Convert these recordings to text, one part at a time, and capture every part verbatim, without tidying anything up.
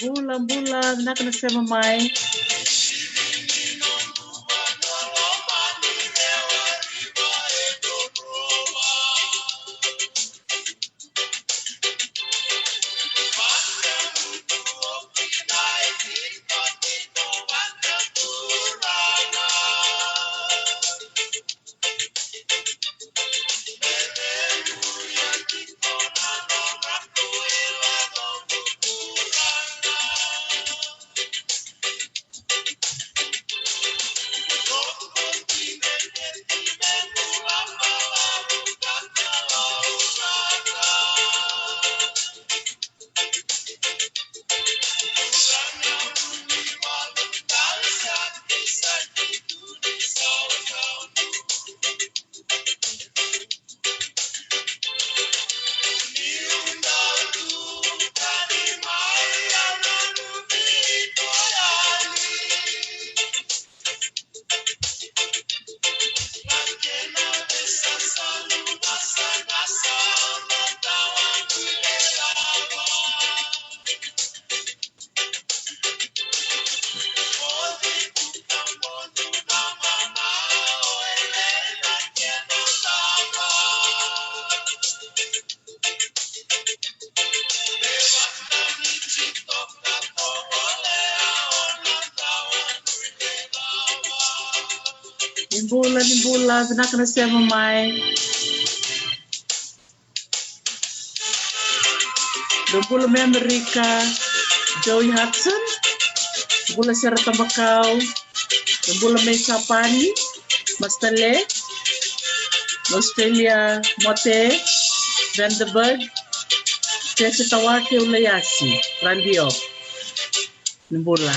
Bula, bula, vinaka na sema mai. Ni bula, ni bula, vinaka na sema mai. Dou bula mai Amerika, Joey Hudson. Bula Sera Tabakau. Dou bula mai Japani, Mastale. Australia, Mote, Vanderberg. Tese Tawake, Ulaiasi, Radio. Ni bula.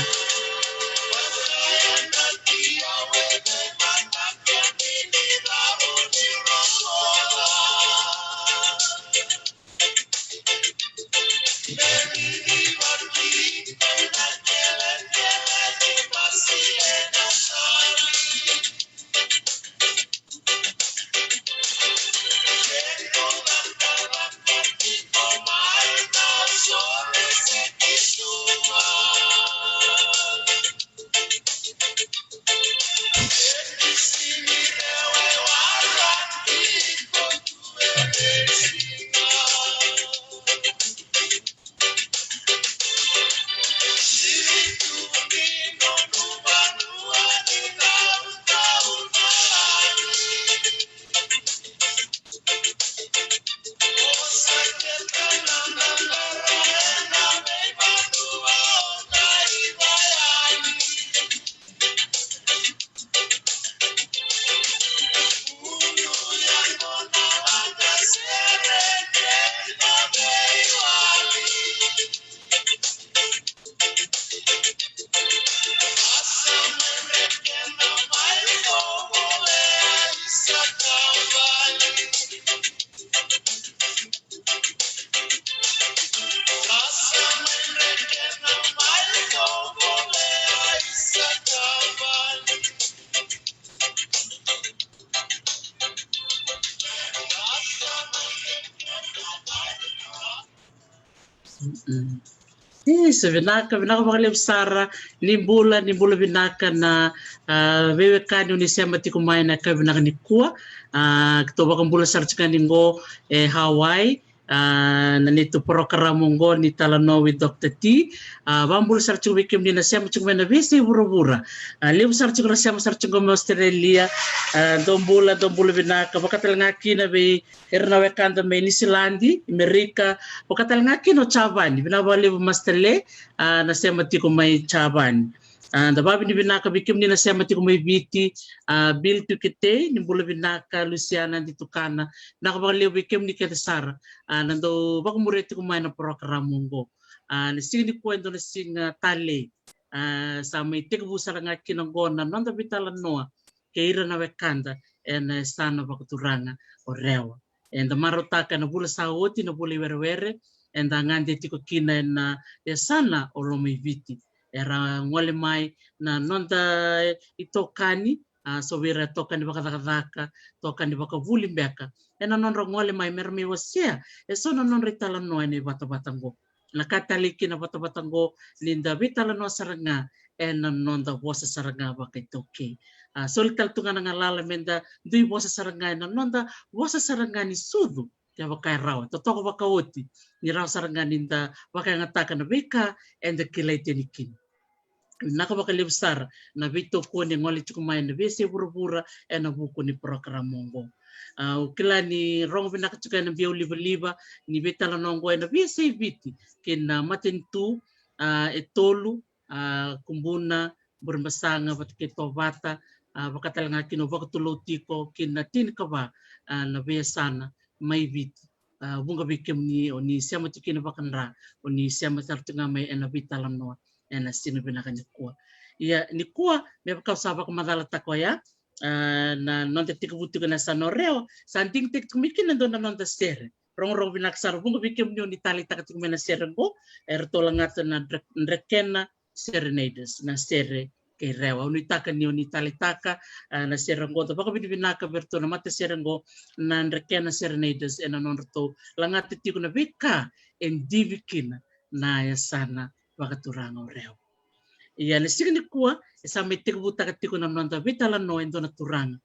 Mm-mm. Isa, vinaka, vinaka vakalevu sara. Ni bula, ni bula vinaka na, ah, veiwekani oni sema tiko mai na ka vinaka nikua. Ah, keitou vakabula sara tiko yani qo e Hawaii. Ah, na neitou porokaramu qo ni Talanoa with Doctor T. Ah, vakabula sara tiko vei kemuni na sema tiko mai na veisei vuravura. Ah, levu sara tiko na sema sara tiko mai Australia. Ah, dou bula, dou bula vinaka. Vakatalega kina vei ira na wekada mai Niusiladi, Amerika, vakatalega kina o Japani. Vinaka vakalevu Master Le, ah, na sema tiko mai Japani. Ah, da vakavinavinaka vei kemuni na sema tiko mai Viti, ah, Bill Tuketei, ni bula vinaka, Luciana Ditukana, vinaka vakalevu vei kemuni kece sara, ah, na dau vakamuria tiko mai na porokaramu oqo. Ah, na siga nikua e dua na siga talei, ah, sa mai tekivu sara ga kina oqo na noda veitalanoa kei ira na wekada ena yasana vakaturaga o Rewa. Eda marautaka ena vula sa oti, na vula i werewere, eda gade tiko kina ena yasana o Lomaiviti. Era gole mai na noda itokani, a, so vei ira tokani vakacakacaka, tokani vakavuli beka, ena nodra gole mai mera mai wasea eso na nodra italanoa ena ivatavata oqo. Na ka tale kina vatavata qo ni da veitalanoa sara ga ena noda vosa sara ga vakaitaukei. A, soli tale tu ga na galala me da dui vosa sara ga ena noda vosa sara ga ni sucu, kevaka e rawa, totoka vakaoti, ni rawa sara ga ni da vakayagataka na veika eda kilai tiko kina. Vinaka vakalevu sara na veitokoni e gole tiko mai ena veiyasai vuravura ena vuku ni porokaramu oqo. A, au kila ni rogo vinaka tiko ena biau livaliva ni veitalanoa oqo ena veiyasai Viti, kei na matanitu, a, e tolu, a, Kubuna, Burebasaga vata kei Tovata, a, vakatalega kina o vakatulou tiko kina tinikava, a, na veiyasana mai Viti. A, vuqa vei kemuni o ni sema tiko kina vakadra, o ni sema sara tiko ga mai ena veitalanoa ena siga vinaka nikua. Ia nikua, me vaka au sa vakamacalataka oya, a, na noda tekivu tiko na yasana o Rewa, sa digitaki tiko mai kina e dua na noda sere. Rogorogo vinaka sara, vuqa vei kemuni o ni taleitaka tiko mai na sere oqo, eratou lagata na Dre-, Drekena Serenaders, na sere kei Rewa. Au nuitaka ni o ni taleitaka, a, na sere oqo, da vakavinavinaka vei iratou na matasere oqo na Drekena Serenaders ena nodratou lagata tiko na veika e divi kina na yasana vakaturaga o Rewa. Ia na siga nikua e sa mai tekivutaka tiko na noda veitalanoa e dua na turaga.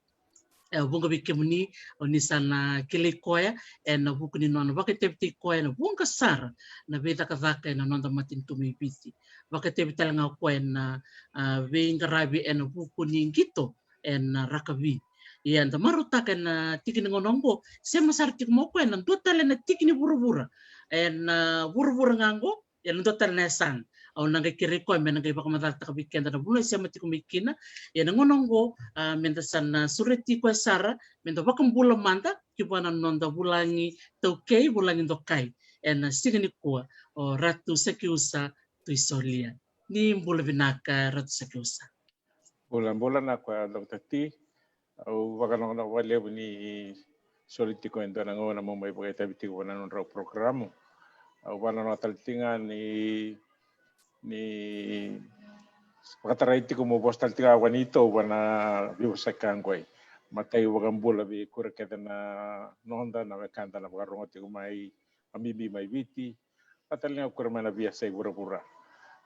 E, vuqa vei kemuni o ni sa na kilai koya ena vuku ni nona vakaitavitaki koya ena vuqa sara na veicakacaka ena noda matanitu mai Viti. Vakaitavi talega o koya ena, a, veiqaravi ena vuku ni qito ena rakavi. Ia da marautaka ena tiki ni gauna oqo, sema sara tiko mai o koya ena dua tale na tiki ni vuravura, ena vuravura ga oqo, ena dua tale na yasana. Au na qai kerei koya me na qai vakamacalataka vei keda na vanua e sema tiko mai kina. Ia na gauna oqo, a, me da sa na sureti koya sara me da vakabula mada ki vua na noda vulagi taukei, vulagi dokai ena siga nikua, o Ratu Sakiusa Tuisolia. Ni bula vinaka, Ratu Sakiusa. Bula, bula vinaka, Doctor T. Au vakanakonako vakalevu ni soli tiko e dua na gauna mo mai vakaitavi tiko vua na nodrau porokaramu. Au vakanakonako tale tiko ga ni, ni vakatarai tiko mo vosa tale tiko ga vua ni tou vua na veivosaki ka oqo. Matai, vakabula vei kura kece na noda, na wekada na vakarogo tiko mai, a, bibi mai Viti. Vata tale ga o kura mai na veiyasai vuravura.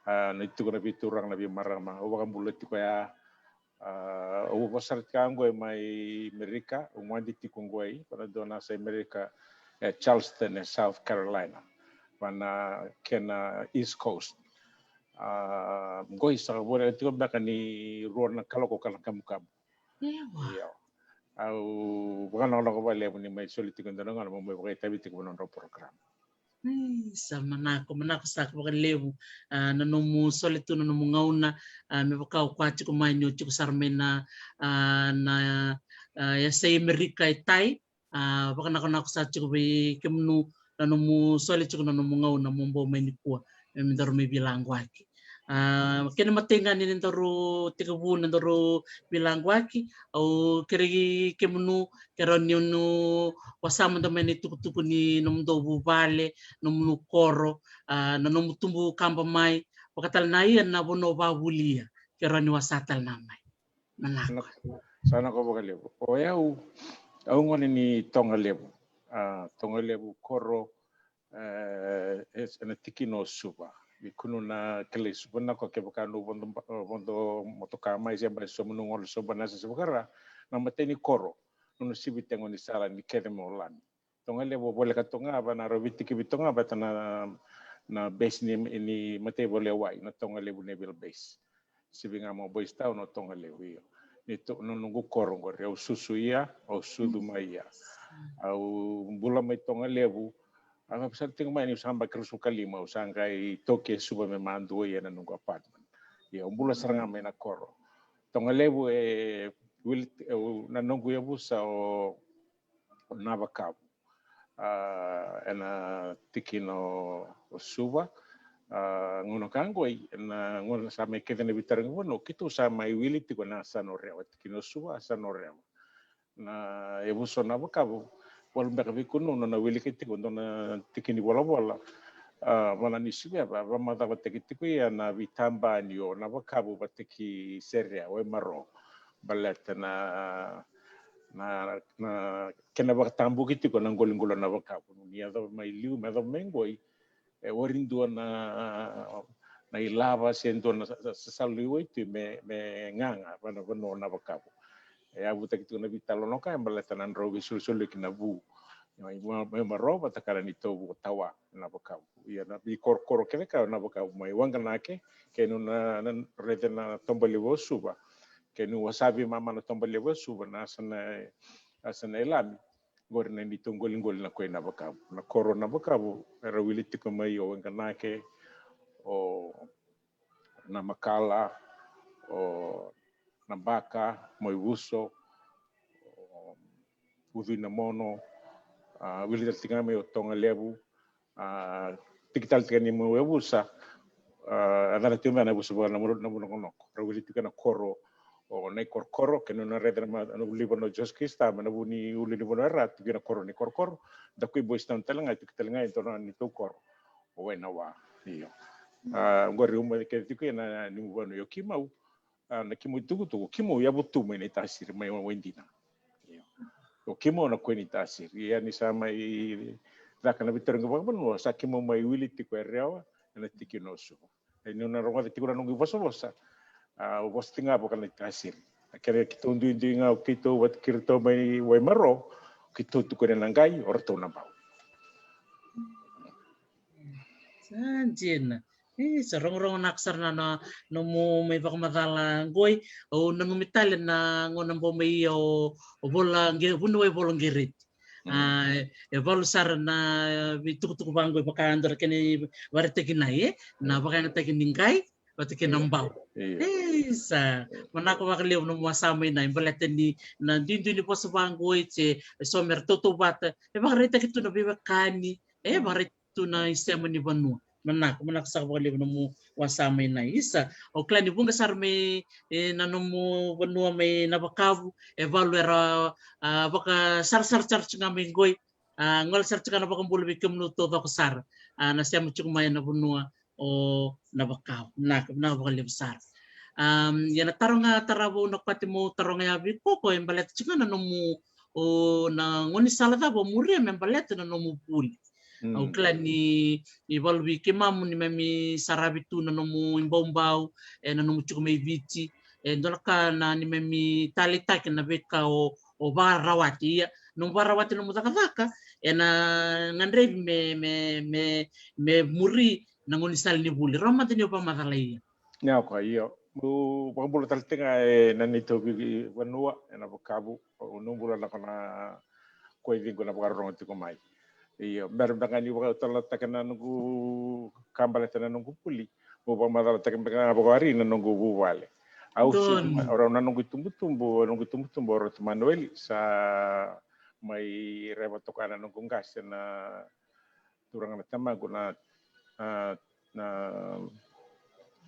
A, na tiko na veituraga, na veimarama. Au vakabula tiko ya. A, au vosa sara tiko oqo mai Merika, au gadi tiko oqo, vana dua na yasai Merika, e Charleston, e South Carolina. Vana kena East Coast. A, oqo sa voleka tiko beka ni rua na kaloko ka na kamukamu. Ewa. Io. Au vakanakonako vakalevu ni mai soli tiko e dua na gauna mo mai vakaitavi tiko vua na nodrau porokaramu. Ei, sa manako, manako saka vakalevu, a, na nomu soli tu na nomu gauna, a, me vaka o koya tiko mai ni o tiko sara mai na, a, na, a, yasai Amerika e Tai. A, vakanakonako sa tiko vei kemunu na nomu soli tiko na nomu gauna mo bau mai nikua me daru mai veilaqwaki. A, kena matai ga ni daru tekivu na daru veilaqwaki, au kerei kemunu ke rawa ni o ni wasea mada mai na itukutuku ni nomudou vuvale, nomunu koro, a, na nomu tubu kaba mai, vaka tale na ia na vanua o vakavulia, ke rawa ni wasea tale ga mai. Manako. Sa nako vakalevu. O yau, au gone ni Togalevu. A, Togalevu koro, e, e, ena tikina o Suva. Vei kemunu na kilai Suva, na ko kevaka o vodo, vodo motoka mai se bai so mo gole Suva na se se vakara, na matai ni koro, nona sivi tiko ni sala ni kece mo lami. Togalevu, voleka toka ga, vana rau veitikivi toka ga vata na, na base ni, ni mataivalu e wai, na Togalevu Naval Base. Sivi ga mai Boys Town o Togalevu, io. Ni to, na noqu koro qori, au susu ia, au sucu mai ia. Au bula mai Togalevu, a, au sa tiko mai niu sa yabaki ruasagavulu ka lima, au sa qai toki e Suva me madua ia na noqu apartment. Ia, au bula sara ga mai na koro. Togalevu e, wili, e, na noqu yavusa o, o Navakavu. A, ena tikina o, o Suva. A, gauna ka qoi, ena gauna sa mai kece na veitarogi vanua, keitou sa mai wili tiko na yasana o Rewa, tikina o Suva, yasana o Rewa. Na yavusa o Navakavu, walu beka vei kemunu na wilika tiko dua na tiki ni volavola. A, vana ni siveva, vakamacalataki tiko ia na veitabani o Navakavu vata kei Serea, o Emaro. Baleta na, na, na kena vakatabuki tiko na qoliqoli o Navakavu. Ni yacova mai liu, me yacova mai qoi, e wari dua na, na ilava se dua na sa- sa- salu i wai tu me, me gaga vana vanua o Navakavu. E yavutaki tiko na veitalanoa e baleta na drau veisolisoli ki na vu mai Marova, takana ni tovu o Tawa, Navakavu. Ia na veikorokoro kece ka Navakavu mai Waganake, kei na, na raica na toba levu o Suva, kei na wasavi mama na toba levu o Suva, na asa na, asa na ilami. Qori na neitou qoliqoli na koi Navakavu. Na koro Navakavu era wili tiko mai o Waganake, o Namakala, o Nabaka, Moivuso, o Ucui na Mono, a, wili tale tiko ga mai o Toga Levu, a, tiki tale tiko ni mai Wavusa, a, a cana tiko mai na Vusa vaka na Vunokonoko. Ra wili tiko na koro o Naikorokoro, kei na raica na liva o Jisu Karisito mai na vu ni ulu ni vanua era tiko na koro Naikorokoro. Da koi boys town tale ga, tiko tale ga e dua na neitou koro o Wainawa. Io. A, qori uma kece tiko na niu vanua o Kimau. A, na Kimau tukutuku, Kimau yavu tu mai na itasiri mai Waidina. Io. O Kimau na koi ni tasiri. Ia ni sa mai caka na veitarogi vakavanua, sa Kimau mai wili tiko e Rewa, ena tikina o Suva. E niu na rogoca tiko na noqu ivosavosa, a, au vosa tiko ga vaka na itasiri. A, kere keitou duidui ga o keitou vata kei ratou mai Waimaro, keitou tukuna na qai, o ratou na bau. Sa dina. E, sa rogorogo naka sara na, na nomu mai vakamacala qoi. Au nanumi tale na gauna bau mai ia o, o Vola Qe-, Vuniwai Vola Qereti. A, e valu sara na veitukutuku vaqo e vaka dua na kena ivakaraitaki na, e, na vakayagataki ni qai vata kei na bau. Io. E, sa manako vakalevu na nomu wasa mai na, e baleta ni na duidui ni vosa vaqo e, e so mera tautauvata, e vakaraitaki tu na veiwekani, e vakaraitaki tu na isema ni vanua. Manako, manako saka vakalevu na nomu wasa mai na, isa. Au kila ni vuqa sara mai, e, na nomu vanua mai Navakavu, e valu era, a, vakasarasara sara tiko ga mai qoi. A, gole sara tiko ga na vakabula vei kemuni taucoko sara, a, na sema tiko mai na vanua o Navakavu. Manako, manako vakalevu sara. Am, ia na taro ga tarava au na kati meu taroga ya vei iko, e baleta tiko ga na nomu, o, na gaunisala cava o muria me baleta na nomu vuli. Au kila ni, ni valu vei keimamu ni mami saravi tu na nomu ibaubau, e, na nomu tiko mai Viti, e, dua na ka na ni mami taleitaki na veika o, o vakarawati. Ia, nomu vakarawati nomu cakacaka, ena gadrevi me, me, me, me muri na gaunisala ni vuli. Rawa mada ni o vakamacala ia. Io, ka io. Meu vakabula tale tiko ga ena neitou veivanua e Navakavu, au na bula na kona koya e ciqu na vakarorogo tiko mai. Io, bera mada ga niu vakatalataka na noqu ka baleta na noqu vuli, meu vakamacalataka beka ga vakawari na noqu vuvale. Au sucu mai, o rau na noqu itubutubu, noqu itubutubu o Ratu Manueli, sa mai Rewa toka na noqu qase na turaga na tamaqu na, na, na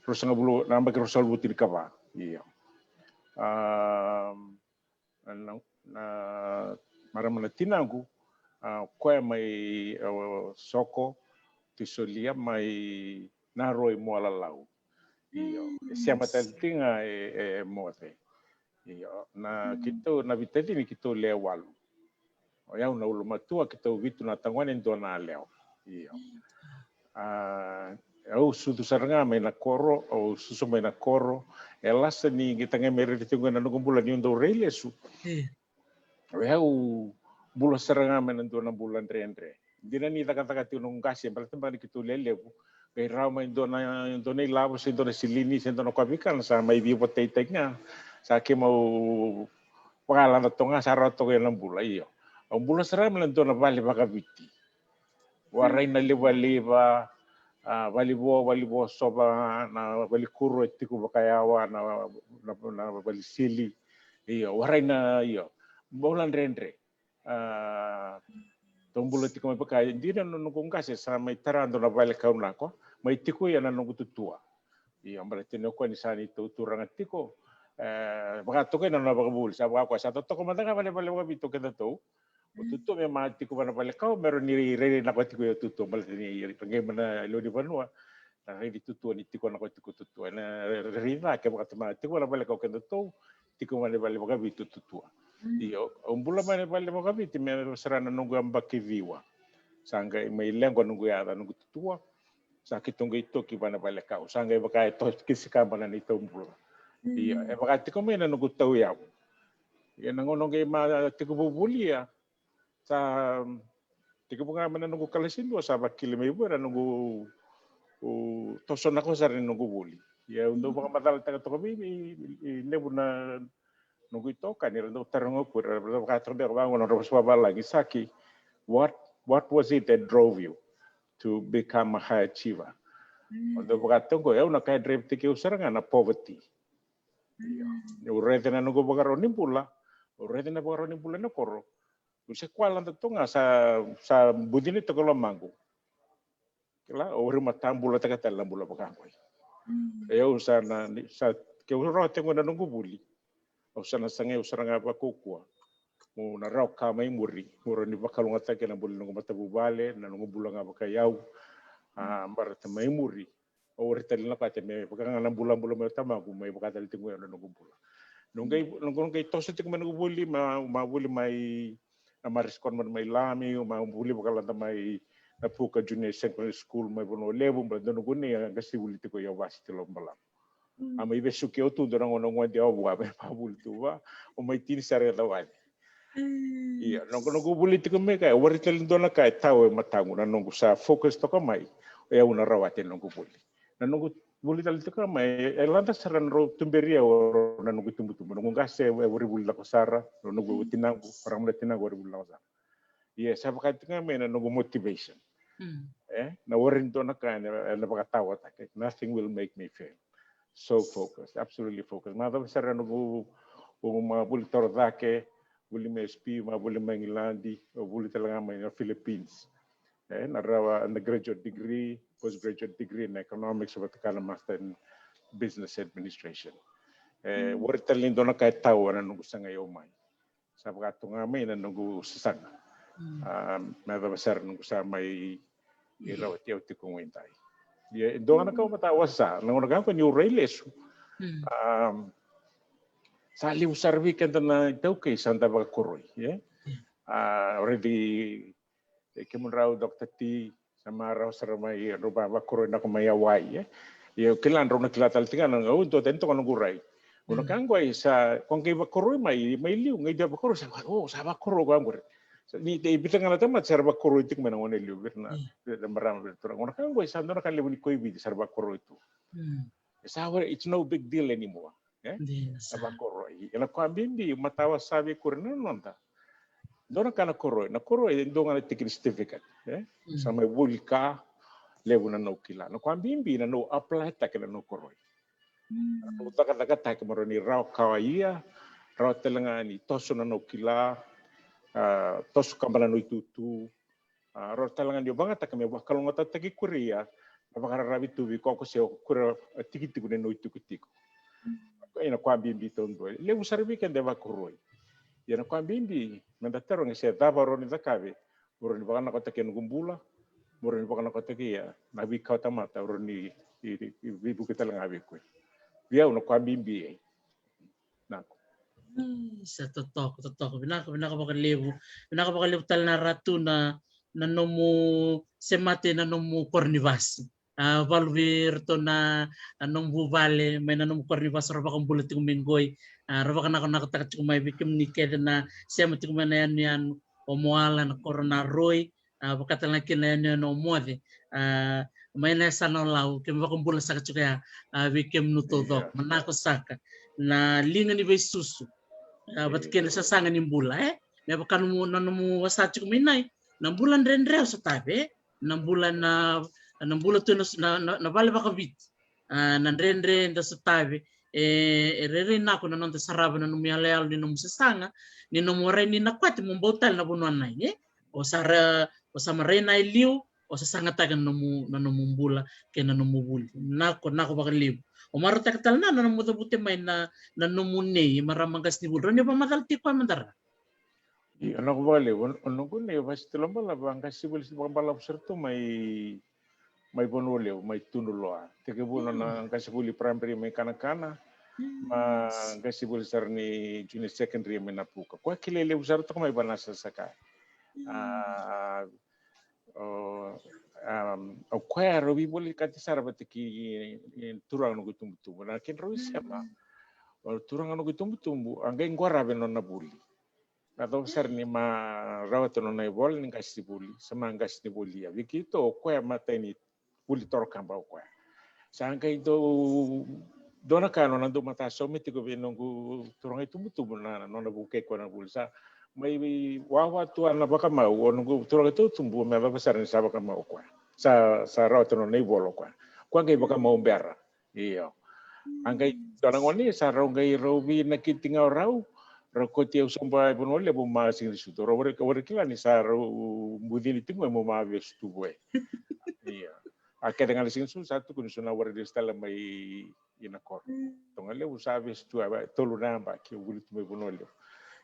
ruasagavulu, na yabaki ruasagavulu tinikava. Io. A, na, na marama na tinaqu, a, koya mai, a, Soko, Tisolia, mai Naroi, Mualalau. Io, e sema tale tiko ga e, e, e Moce. Io, na keitou, na veitacini keitou le walu. O yau na ulumatua, keitou vitu na yagone, dua na yalewa. Io. A, au sucu sara ga mai na koro, au susu mai na koro, e lasa ni qai tagai mai raici tiko na noqu bula niu dau rai lesu. O yau bula sara ga mai na dua na bula dredre. Dina ni cakacaka tiko noqu qase, baleta beka ni keitou lelevu. Qai rawa mai dua na, dua na ilavo se dua na silini se dua na kovikana sa mai veivotei tiko ga. Sa keimau vakayalada toka ga, sa rawa toka ena bula, io. Au bula sara ga mai na dua na vale vakaviti. Warai na livaliva, a, valivo, valivo sova, na valikuro e tiko vakayawa, na, na, na valisili. Io, warai na, io. Bula dredre. A, tou bula tiko mai vaka, e dina na noqu qase sa mai tara dua na vale kau na ko, mai tiko ia na noqu tutua. Io, baleta ni o koya ni sa neitou turaga tiko, e, vakatokai na nona vakavuli, sa vaka koya sa totoka mada ga vale, vale vakaviti o kedatou. O tutua me ma tiko vana vale kau, me rawa ni rairai na koya tiko ia o tutua, baleta ni rairai mai na lewe ni vanua, na rairai tutua ni tiko na koya tiko tutua. Na rairai ca ke vakatama tiko vana vale kau kedatou, tiko vana vale vakaviti o tutua. Io, au bula mai na vale vakaviti me sara na noqu yabaki ciwa. Sa qai mai leqa noqu yaca, noqu tutua. Sa keitou qai toki vana vale kau. Sa qai vaka e toki se kaba na neitou bula. Ia, e vaka tiko mai na noqu tauyavu. Ia na gauna qai ma tiko vuvulia. Sa tiko vuga mai na noqu kalasi dua sa vakila mai vua na noqu toso na ko sara ni noqu vuli. Ia au dau vakamacalataka toka vei levu na noqu itokani era dau taroga ko era dau vakatoka beka vagona ra vasa vavalagi saki. What, what was it that drove you to become a high achiever? Au dau vakatoka ko au na ka e drive tiko au sara ga na poverty. Au raica na noqu vakarau ni bula, au raica na vakarau ni bula na koro. Au se kwalada toga sa, sa bucini toka lomaqu. Kila, au rima tabulataka tale na bula vaka qoi. E au sa na, sa, ke au rawa tiko na noqu vuli. Au sa na sagai, au sa na ga vakaukua. Mo na rawa ka mai muri, mo rawa ni vakalougatataki na bula ni noqu matavuvale, na noqu bula ga vakaiyau. A, barata mai muri. Au ori tale na kate me vaka ga na bulabula mai o tamaqu, mai vaka tale tiko na noqu bula. Noqu qai, noqu qai toso tiko mai noqu vuli, ma, ma vuli mai na Maris Convent mai Lami, ma vuli vakalada mai na Puka Junior Secondary School mai Vanua Levu, ma dua noqu nei a qasi vuli tiko i Ovasi tiko Balavu. A mai vesuki au tu dua na gauna gua de au vua, mai vuli tu va, o mai tini sara e cawani. Ia, noqu, noqu vuli tiko mai ka, e wari tale dua na ka e tau e mataqu, na noqu sa focus toka mai, e au na rawati noqu vuli. Na noqu vuli tale tiko mai, e lada sara na rau tuberi au na noqu tubutubu. Noqu qase e wari vuli lako sara, noqu tinaqu, ramu na tinaqu wari vuli lako sara. Ia, sa vaka tiko mai na noqu motivation. E, na wari dua na ka, e na vakatawataki. Nothing will make me fail. So focused, absolutely focused. Macava sara noqu, noqu ma vuli toro cake, vuli mai S P, ma vuli mai Igiladi, vuli tale ga mai na Philippines. E, na rawa undergraduate degree, postgraduate degree na economics, vata kei na master in business administration. E, wari tale ni dua na ka e tau na noqu sagai au mai. Sa vakatoga mai na noqu sasaga. Me yacova sara noqu sa mai rawati au tiko goi dai. Ia e dua ga na ka au matawasa, na gauna ka qo niu rai lesu. Sa levu sara vei keda na iTaukei sa da vakakoroi, e? A, raici e kemudrau Doctor T, sa marau sara mai, e, drau vakakoroi na ko mai Hawaii, e. Ia au kila drau na kila tale tiko ga na gauna au dua tani toka noqu rai. Gauna ka qo sa, ko qai vakoroi mai, mai liu, qai dua vakoroi sa, o, sa vakoroi ko qori. Ni, e vica ga na tamata sa ra vakoroi tiko mai na gauna e liu, vei ira na, vei ira na marama, vei ira na turaga. Gauna ka qo sa dua na ka levu ni koiviti sa ra vakoroi tu. E sa, it's no big deal anymore. E? Sa vakoroi. E na koya bibi, matawasa vei kuri na noda. Dua na ka na koroi, na koroi e dua ga na tiki ni certificate, e? Sa mai vuli ka, levu na nau kila. Na koya bibi na nau apply taki na nau koroi. Na nau cakacakataki mo rawa ni rawa kawa ia, rawa tale ga ni toso na nau kila, a, toso kaba na nau itutu, a, rawa tale ga ni vagataka me vakalougatataki kuri ia, na vakararavi tu vei koko se o kuri a tikitiki ni nau itikotiko. Ena koya bibi taudua. Levu sara vei keda e vakoroi. Ia na koya bibi, me da tarogi se cava rawa ni cakave, mo rawa ni vakanakotaki e noqu bula, mo rawa ni vakanakotaki ia na veika tamata, mo rawa ni veivuke tale ga vei koya. Vei au na koya bibi e. Nako. Sa totoko, totoko. Vinaka, vinaka vakalevu. Vinaka vakalevu tale na Ratu na, na nomu semate na nomu koronivasi. A, valu vei iratou na, na nomu vuvale, mai na nomu koronivasi ra vakabula tiko mai qoi. A, ra vakanakonakotaka tiko mai vei kemuni kece na sema tiko mai na yanuyanu o Moala, na koro na Roi, a, vakatale ga kina na yanuyanu o Moce. A, mai na yasana o Lau, keimami vakabula saka tiko ya, a, vei kemuni taucoko. Manako saka. Na liga ni veisusu. A, vata kei na sasaga ni bula, e? Me vaka nomu, na nomu wasa tiko mai nai. Na bula dredre o sa tave, e? Na bula na, na bula tu na, na, na vale vakaviti. A, na dredre da sa tave. E, e rerei nako na noda sarava na nomu yaloyalo ni nomu sasaga, ni nomu warai ni na kwati mo bau tale na vanua nai, e? O sa ra, o sa marai na e liu, o sasagataka na nomu, na nomu bula, kei na nomu vuli. Nako, nako vakalevu. O marautaka tale na, na nomu cavuta mai na, na nomu nei, marama qase ni vuli. Rawa ni vakamacala tiko koya mada ra. Ia, nako vakalevu, o noqu nei, o Vasi Tilo Balavu, a qase vuli, vakabalavu sara tu mai, mai Vanua Levu, mai Tunuloa. Tekivu na, na qase vuli primary mai Kanakana, ma qase vuli sara ni junior secondary mai Napuka. Koya kilai levu sara toka mai Vanasasaka. A, O, um, o koya rau veivolekati sara vata kei, e, turaga noqu itubutubu. Na kedrau isema. O turaga noqu itubutubu, a qai qarava na nona vuli. Na cava sara ni ma rawata na nona ivola ni qasenivuli, sa ma qasenivuli. A vei keitou, o koya matai ni vuli torokaba o koya. Sa qai dau, dua na ka nona dau mata saumi tiko vei noqu turaga itubutubu na, na nona vukei koya na vuli. Sa mai wawa tu na vakamau, o noqu turaga itubutubu, me cava sara ni sa vakamau o koya. Sa, sa rawata na nona ivola o koya. Koya qai vakamau bera. Io. A qai dua na gone sa rau qai rau vinakiti ga o rau, rau kauti au sobu i Vanua Levu ma Siganisucu. Rau wari, wari kila ni sa rau bucini tiko mai mo ma vesu tu vua. Io. A kece ga na Siganisucu sa tukuni so na wari lesu tale mai i na koro. Toga Levu sa vesu tu, a tolu na yabaki au vuli tu mai Vanua Levu.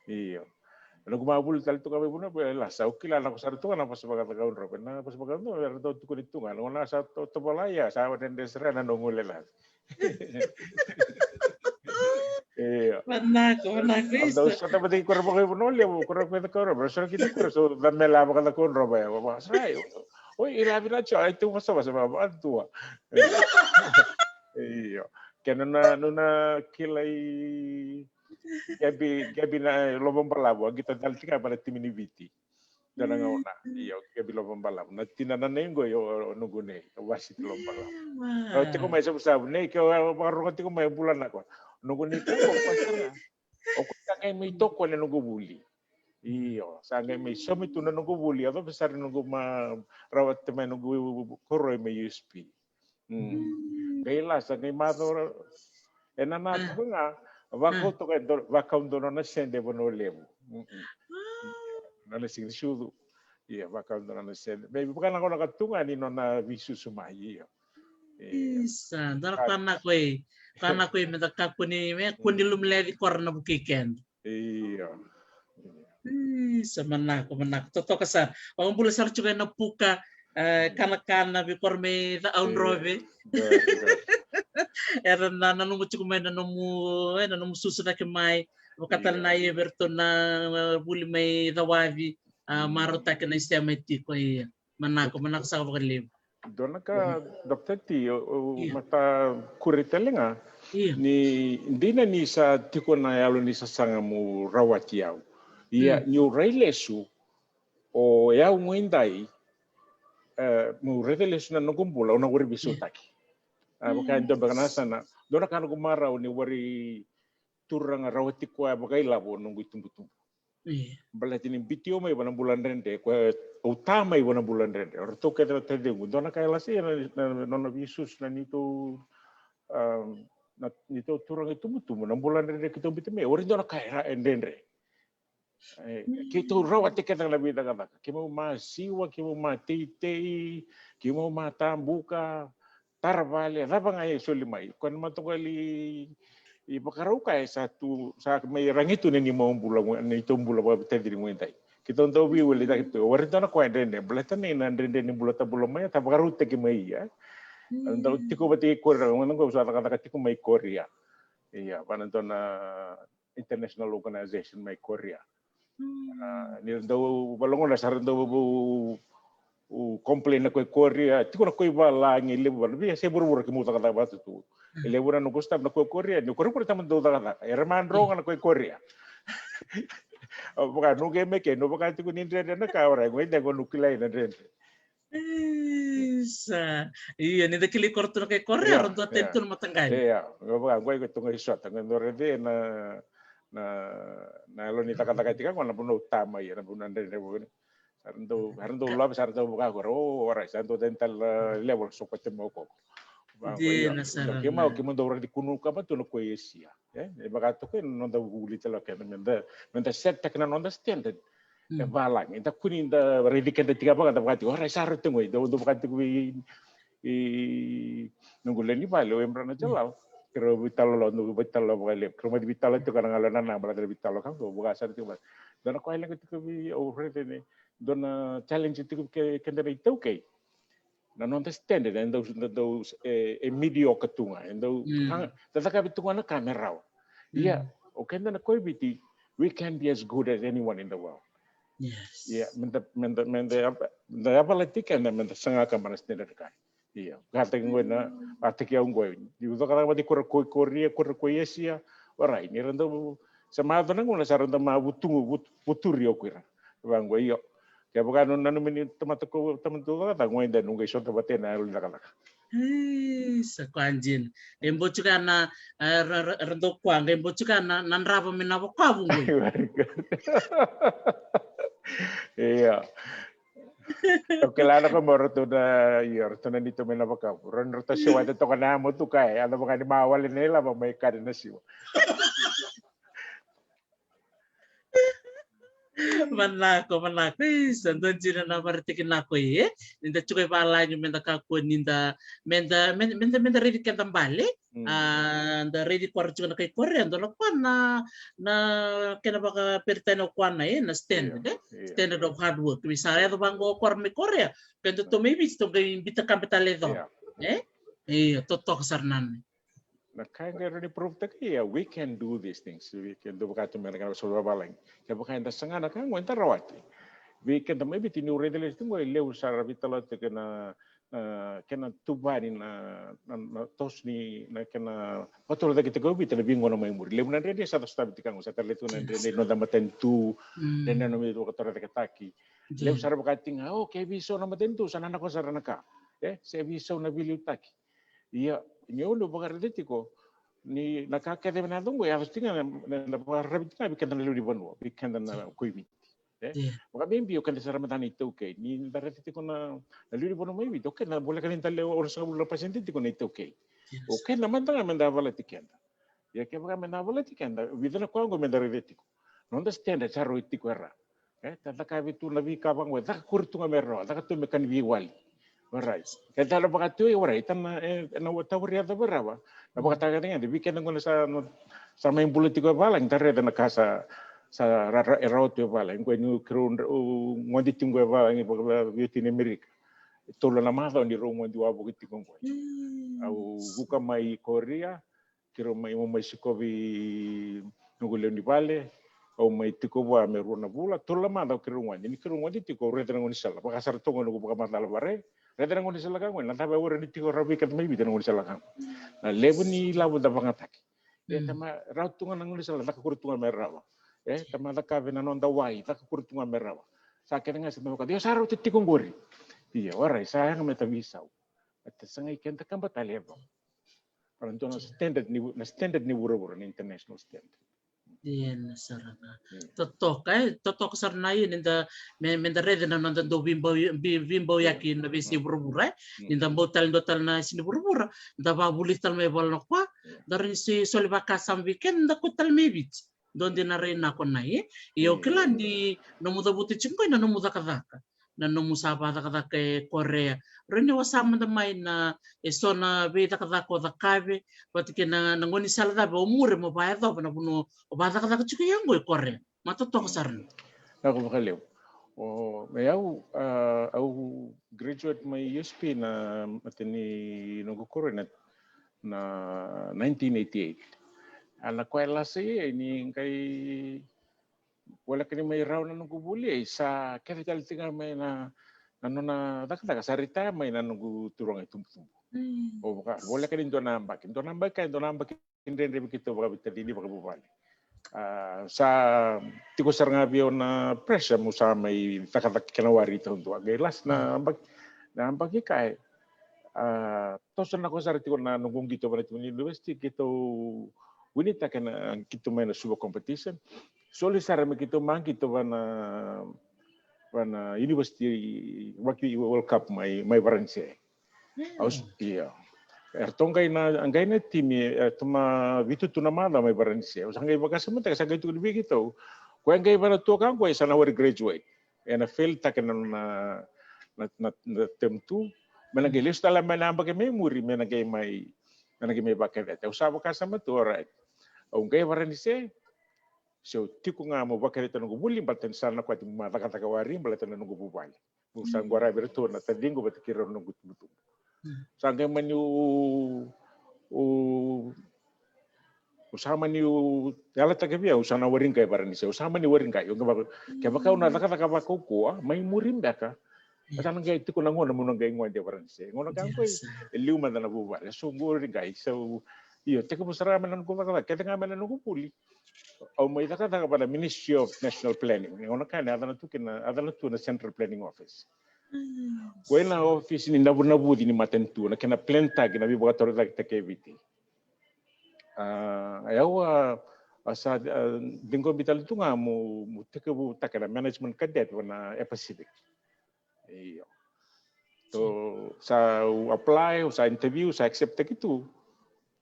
Io. Noqu ma vuli tale tu ga mai Vanua Levu, la sa au kila na ko sara tu ga na vosa vakacakau drope. Na vosa vakacakau drope era dau tukuni tu ga. Na gauna sa to, tovolea, sa dredre sara na noqu lelasi. Io. Manako, manako, isa. Au sa tavati kura vaka i Vanua Levu, kura vaka i Vanua Levu, so kiti kura, so da mela vaka da kondro vaka, vaka, sa, oi, oi, ira vina cho, ai tu vasa vasa, vaka, vaka tua. Io. Kena na, nona kilai, Gabi, Gabi na Lovabalavu, a qita tale tiko vaka na timi ni Viti. Dua na gauna, io, Gabi Lovabalavu. Na tina na nei qo, io, noqu nei, o Vasiti Lovabalavu. Au tiko mai Savusavu, nei, ke au vakarogo tiko mai bula na ko. Noqu nei tiko, o koya sa qai mai tokoni noqu vuli. Io, sa qai mai saumi tu na noqu vuli, a cava sara noqu ma rawata mai noqu koroi mai U S P. Qai lasa, qai macawa. E na na tu ga, vakau toka, vakau dua na nona sede Vanua Levu. Nona Siganisucu. Ia, vakau dua na nona sede. Me vaka na gauna ka tu ga ni nona veisusu mai, io. Isa, dua na ka na koi, ka na koi me da kakua ni, me kua ni lomaleca kora na vukei keda. Io. Isa, manako, manako. Totoka sara. Vakabula sara tiko ena Puka, e, kanakana vei kora mai Cakaudrove. Era na nanuma tiko mai na nomu, e, na nomu susu cake mai. Vakatale na ia vei iratou na, e, vuli mai Cawaci. A, marautaki na isema e tiko, ia. Manako, manako saka vakalevu. Dua na ka, Doctor T, o, o mata kuri tale ga. Ni dina ni sa tiko na yalo ni sasaga mo rawati au. Ia, niu rai lesu, o yau goi dai, e, mo raica lesu na noqu bula, o na wari veisautaki. A, vaka e dua beka na sana, dua na ka noqu marau ni wari turaga rawati koya vakailavo noqu itubutubu. Baleta ni biuti au mai vua na bula dredre, koya au ta mai vua na bula dredre. O ratou kece na taciqu, dua na ka e lasa ia na, na, na nona veisusu na neitou, a, na neitou turaga itubutubu, na bula dredre keitou biuta mai, o ira dua na ka e dredre. E, keitou rawati kece na veicakacaka, keimau ma siwa, keimau ma teitei, keimau ma tabuka, tara vale, cava ga e soli mai. Koya na mataqali ivakarau ka e sa tu, sa mai ragi tu na neimau bula, na neitou bula vakavitaci ni gone dai. Keitou dau veiwali cake tu, o ira dua na koya e dredre, baleta ni na dredre ni bula tabula mai, sa vakarautaki mai ia. Dau tiko vata i Korea, gauna qo sa cakacaka tiko mai Korea. Ia, vaka na dua na international organization mai Korea. A, ni ra dau, vaka qo na sa ra dau complain na koi Korea, tiko na koi valagi levu, vaka via se vuravura keimau cakacaka vata tu. E levu na noqu staff na koi Korea, ni Korea, Korea tama dau cakacaka. Era ma dro ga na koi Korea. Au vaka, noqu e me ke, noqu vaka tiko ni dredre na ka, ora, qo ida qo noqu kilai na dredre. Isa. Ia, ni da kilai kora tu na kai Korea, ra dua tani tu na mataqali. Ia, qo vaka, qo iko tu ga i sota, qo dua raici na, na, na yalo ni cakacaka tika, qo na vanua au ta mai, na vanua dredre vaka ni. Sa ra dau, sa ra dau love, sa ra dau vaka qo, o, orait, sa dua tani tale level so kote mai o koko. Dina sara. Keimau, keimau dau raici kunu ka vatu na koi Esia. E, e vaka toka na noda vuli tale o keda, me da, me da set taka na noda standard. E valagi, da kua ni da raici keda tika vaka, da vaka tiko, orait, sa rauta goi, da, da vaka tiko vei, i, noqu lewe ni vale, o Imran Jalal, keirau veitalanoa, noqu veitalanoa vakalevu, keirau mai veitalanoa tiko na galo na naba, na veitalanoa ka qo, vaka sara tiko vaka. Dua na ka e leqa tiko vei au, raica ni, dua na challenge tiko vei ke, keda na iTaukei. Na noda standard, e dau, e dau, e, e mediocre tu ga, e dau, ka, da cakava tu ga na ka me rawa. Ia, o keda na koi Viti, we can be as good as anyone in the world. Ia, meda, meda, meda, meda yavalati keda, meda saga ka mana standard ka. Ia, vakataki qoi na, vakataki au qoi. Niu cakacaka vata kei ira ko Korea, ko ira ko Asia, warai, ni ra dau, sa maca na gauna sa ra dau ma vutugu, vut-, vuturi o ira. Vaqo, io. Kevaka o nanumi ni tamata ko, tamata ko cakacaka, qoi da noqu qai sota vata na yalo ni cakacaka. Isa, koya dina. E bau tiko na, e, ra, ra, ra dau koya, qai bau tiko na, na drava me na vakavu qoi. Ia. Au kila na ka mo ratou na, ia, ratou na neitou mai na vakavu. Ratou na ratou siwa, ratou toka na yamo tu ka e, a na vaka ni ma wale na ilava mai kari na siwa. Manako, manako. Isa, dua dina na vakaraitaki nako, e? Ni da tiko e valagi, meda kakua ni da, meda, meda, meda, meda raici keda bale. Mm. A, da raici koya ra tiko na kai Korea, dua na koya na, na kena vakaperitania o koya na, e, na standard, e? Ia, ia. Standard of hard work. Ni sa yaco vaqo o koya ra mai Korea, keda tou mai Viti tou qai biuta ka beta leco. Ia. E? Ia, totoka sara na. Na ka e qai rawa ni prove-taki, ia, we can do these things. We can do, vaka tu me na kena vakavalagi. Kevaka eda saga na ka qo, eda rawati. Vei keda mai Viti, niu raica lesu tu qo, e levu sara veitalanoa tiko na, na kena tuvani na, na, na toso ni, na kena vakatorocaketaki o Viti ena veigauna mai muri. Levu na dredre sa sotavi tiko qo, sa tale tu na dredre ni noda matanitu, dredre na noda veivakatorocaketaki. Levu sara vaka tiko ga, o, ke veisau na matanitu, sa nanako sara na ka. E, se veisau na veiliutaki. Ia, niu, niu vakaraica tiko ni na ka kece me na yaco qo, e yaco tiko ga na, na, na vakararavi tiko ga vei keda na lewe ni vanua, vei keda na ko i Viti. E? Vakabibi o keda sara mada na iTaukei. Ni da raica tiko na, na lewe ni vanua mai Viti, o keda voleka ni da lewe onosagavulu na pasede tiko na iTaukei. O keda mada ga meda yavalati keda. Ia kevaka meda yavalati keda, vica na ka qo meda raica tiko. Noda standard sa rui tiko e ra. E, da cakava tu na veika vaqo, e caka kuri tu ga me rawa, caka tu me ka ni veiwali. Warai. Ke da na vakatui, warai, ta na, e, na wata wari yaca me rawa. Na vakataka keda, vei keda qo na sa, na, sa mai bula tiko e valagi, da raica na ka sa, sa ra, ra, e rawa tu e valagi. Qo ni keirau, u, gode tiko qo e valagi, vaka, vaka, veiwatini Amerika. Tolu na macawa ni rau gode wavoki tiko qo. Mm. Au vuka mai Korea, keirau mai, mai sikovi noqu lewe ni vale, au mai tiko vua me rua na vula, tolu na macawa keirau gode. Ni keirau gode tiko, au raica na gaunisala, vaka sara toka noqu vakamacala vare, raica na gaunisala ka qo, na cava e warai ni tiko rawa vei keda mai Viti na gaunisala ka qo. Na levu ni ilavo da vagataki. E, ta ma rawa tu ga na gaunisala, caka kuri tu ga me rawa. E, ta ma cakava na noda wai, caka kuri tu ga me rawa. Sa kece ga sa me vaka, io sa rauta tiko qori. Ia, warai, sa yaga me ta veisau. E ta sagai keda kaba tale e vau. Ena dua na standard ni, na standard ni vuravura, na international standard. Ia, na sara ga. Mm. Totoka, e, totoka sara na, ia, ni da, me, meda raica na noda dau veibau, vei, veibauyaki na veiyasai vuravura, e. Mm. Ni da bau tale dua tale na yasai ni vuravura, da vakavulici tale mai vale na koya, da rawa ni se soli vakasama vei keda, da kauta tale mai Viti. Dua dina na rai nako na, e. Ia au kila ni nomu cavuta tiko qo na nomu cakacaka. Na nomu sa vakacakacaka e Korea. Rawa ni o sa mada mai na eso na veicakacaka o cakava, vata kei na, na gaunisala cava o muri mo vakayacova na vanua o vakacakacaka tiko i qo e Korea. Ma totoka sara na. Lako vakalevu. O, me au, a, au graduate mai U S P na, matani noqu koro na, na nineteen eighty-eight. A na koya e lasa ia ni qai voleka ni mai rawa na noqu vuli, e sa kece tale tiko ga mai na, na nona cakacaka, sa retire mai na noqu turaga itubutubu. Mm. O vaka, voleka ni dua na yabaki, dua na yabaki, dua na yabaki dredre vei keitou vakaveitacini, vakavuvale. A, sa tiko sara ga vei au na pressure meu sa mai cakacaka kena wari taudua. Qai lasa na yabaki, na yabaki ka e, a, toso na koya sara tiko na noqu qito vaka na university, keitou winitaka na qito mai na Suva competition. Soli sara me keitou mai qito vaka na, vaka na university, vaka World Cup mai, mai Varanise. Mm. Au s-, ia. Eratou qai na, qai na timi, eratou ma vitu tu na macawa mai Varanise. Au sa qai vakasamataka, sa qai tukuni vei keitou, koya qai vaka na tu ka qo, e sa na wari graduate. Ena fail taka na, na, na, na, na term two. Me na qai lesu tale mai na yabaki mai muri, me na qai mai, me na qai mai vakayacori. Au sa vakasama tu, alright. Au qai Varanise, se au tiko ga meu vakayacori noqu vuli, baleta ni sa na kati ma cakacaka wari, baleta na noqu vuvale. Au sa qaravi iratou na taciqu vata kei rau na noqu tubutubu. Mm. Sa qai mani u, u, Au sa mani yalataka vei au, au sa na wari qai Varanise. Au sa mani wari qai. Au qai vaka, kevaka au na cakacaka vakaukauwa mai muri beka, e sa na qai tiko na gauna meu na qai gone i Varanise. Gauna ka qo e liu mada na vuvale. So qori qai, so, io, tekivu sara mai na noqu cakacaka, kece ga mai na noqu vuli, au mai cakacaka vaka na Ministry of National Planning. Gauna ka ni a yacana tu kina, a yacana tu na Central Planning Office. Qo e na ofisi ni navunavuci ni matanitu, na kena plan taki, na veivakatorocaketaki e Viti. A, e au a, a sa, a, ciqomi tale tu ga meu, meu tekivutaka na management cadet vaka na Air Pacific. Io. So sa au apply, au sa interview, sa accept taki tu.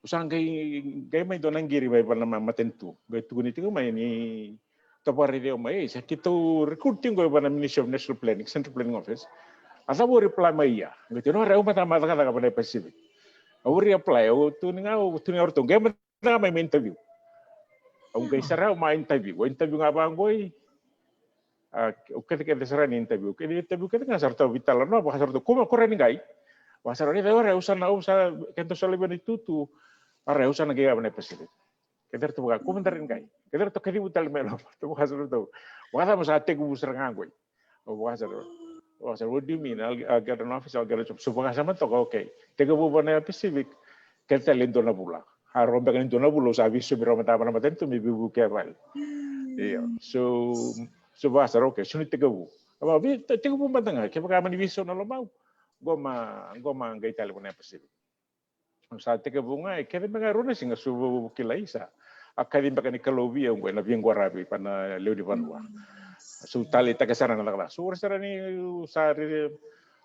Au sa qai, qai mai dua na qiri mai vaka na ma-, matanitu. Qai tukuni tiko mai ni, tou vakaraici au mai, e, sa keitou recruit tiko vaka na Ministry of National Planning, Central Planning Office. A cava o reply mai? Ia qai tukuni, au mada mai cakacaka vaka na Pacific. Au reapply, au tukuni ga, au tukuni ga o ratou, qai mada mai, mai interview. Au qai sara, au mai interview, au interview ga vaqo. A, au kece, kece sara ni interview, kece interview, kece ga sa ratou veitalanoa, vaka sa ratou, ko mai, ko rawa ni qai. Vaka sa ratou, o rawa, au sa na, au sa, keitou sa laivi na itutu. O rawa, au sa na qai vaka na Pacific. Kece ratou vaka, ko mai, da rawa ni qai. Kece ratou kacivi tale mai loma, ratou vaka sa ratou, vakacava mo sa tekivu sara ga qo? Au vaka sara, au vaka sara, what do you mean? I'll, I'll get an office, I'll get a job. So vaka sa mai toka, okay. Tekivu vaka na Pacific, kece tale e dua na vula. A rawa beka ni dua na vula, au sa veisaumi rawa mada vaka na matanitu me veivuke i vale. Io. So, so vaka sara, okay, so ni tekivu. Au vaka, vei, te-, tekivu mada ga, kevaka mani veisau na lomau, qo mai, qo mai qai tale vaka na Pacific. Au sa tekivu ga, e kece beka e rua na siga, so vukilai sa. A kaci beka ni Kalou vei au qo ena veiqaravi vaka na lewe ni vanua. So taleitaka sara na cakacaka. So ori sara ni au sa rere,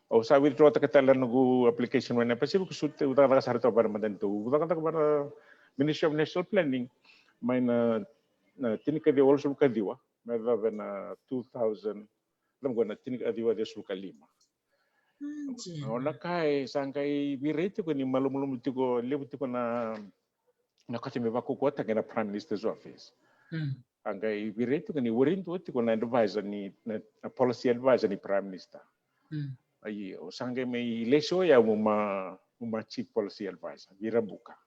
au sa withdraw taka tale na noqu application mai na Pacific, so tei cakacaka sara toka vaka na matanitu. Au cakacaka vaka na Ministry of National Planning mai na, na tinikaciwa walusagavulu kaciwa me yacova na two thousand, na qo na tinikaciwa ciwasagavulu kalima. Gauna ka e sa qai virai tiko ni malumalumu tiko, levu tiko na, na ka me vakaukauwataki na Prime Minister's Office. A qai virai tiko ni wari dua tiko na advisor ni, na, na policy advisor ni Prime Minister. Ia, au sa qai mai lesi o yau meu mai, meu mai chief policy advisor vei Rabuka.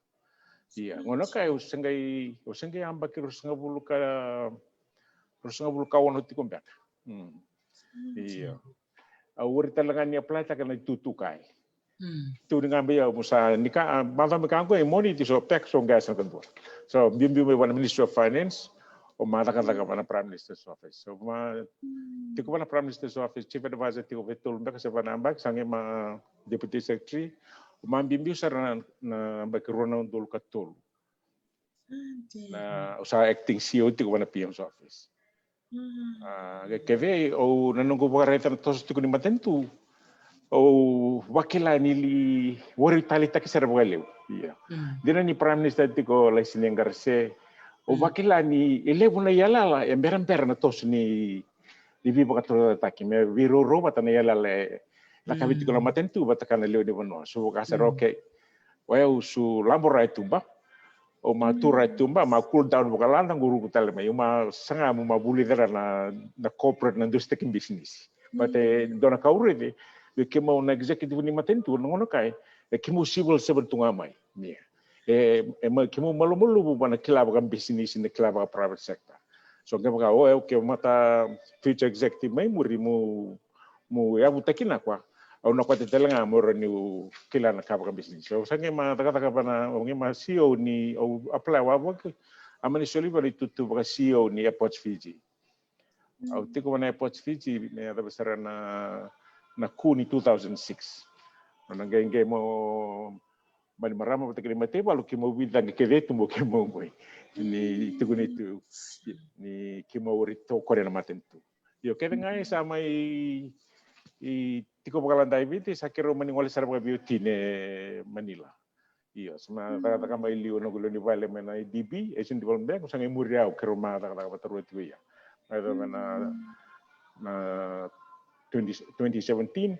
Ia, gauna ka au se qai, au se qai yabaki ruasagavulu ka, ruasagavulu ka ono tiko beka. Ia. Au ori tale ga ni apply taka na itutu ka e tukuni ga vei au, meu sa, ni ka, a, macawa mai ka qo e Moniti, so PAC, so qai sa na kadua. So biubiu mai vaka na Ministry of Finance, au mai cakacaka vaka na Prime Minister's Office. So au mai tiko vaka na Prime Minister's Office, chief advisor tiko vei tolu beka se va na yabaki, sa qai mai deputy secretary. Au mai biubiu sara na, na yabaki rua na udolu ka tolu. Na, au sa acting C E O tiko vaka na P M's office. A, ke, kevei, au, na noqu vakaraica na toso tiko ni matanitu, au vakila ni li-, wari taleitaki sara vakalevu. Ia. Dina ni Prime Minister tiko Laisene Qarase, au vakila ni e levu na iyalayala e berabera na toso ni, ni veivakatorocaketaki, me veiraurau vata na iyalayala e lakavi tiko na matanitu vata kei na lewe ni vanua. So vaka sara, okay. O yau sa labo rawa i tuba. Au mai tu rawa i tuba, mai cool down vakalada, qai ruku tale mai. Au mai saga meu mai vulica na, na corporate, na duasitaki bisinisi. But e dua na ka au raica vei keimau na executive ni matanitu, na gauna ka e, e keimau civil servant tu ga mai. Ia. E, e mai keimau malumalumu vaka na kila vakabisinisi, na kila vaka private sector. So kevaka o yau, ke mata future executive mai muri, meu, meu yavutaki na koya, au na kauta tale ga meu rawa niu kila na ka vakabisinisi. Au sa qai mai cakacaka vaka na, au qai mai C E O ni, au apply wavoki, a mani soli vei au na itutu vaka C E O ni Airports Fiji. Au tiko vaka na Airports Fiji me yacova sara na, na Ku ni two thousand six. Au na qai, qai meu, mani marama vata kei na mataivalu, keimau veicaqe kece tu mai, keimau qai, ni tukuni tu ni keimau ori tokoni na matanitu. Io, kece ga e sa mai, i, tiko vakalada i Viti, sa keirau mani gole sara vakaveitini e Manila. Io, sa mai cakacaka mai liu na noqu lewe ni vale mai na A D B, Asian Development Bank, sa qai muri au, keirau mai cakacaka vata rua tiko ia. Mai cava na, na twenty, twenty seventeen,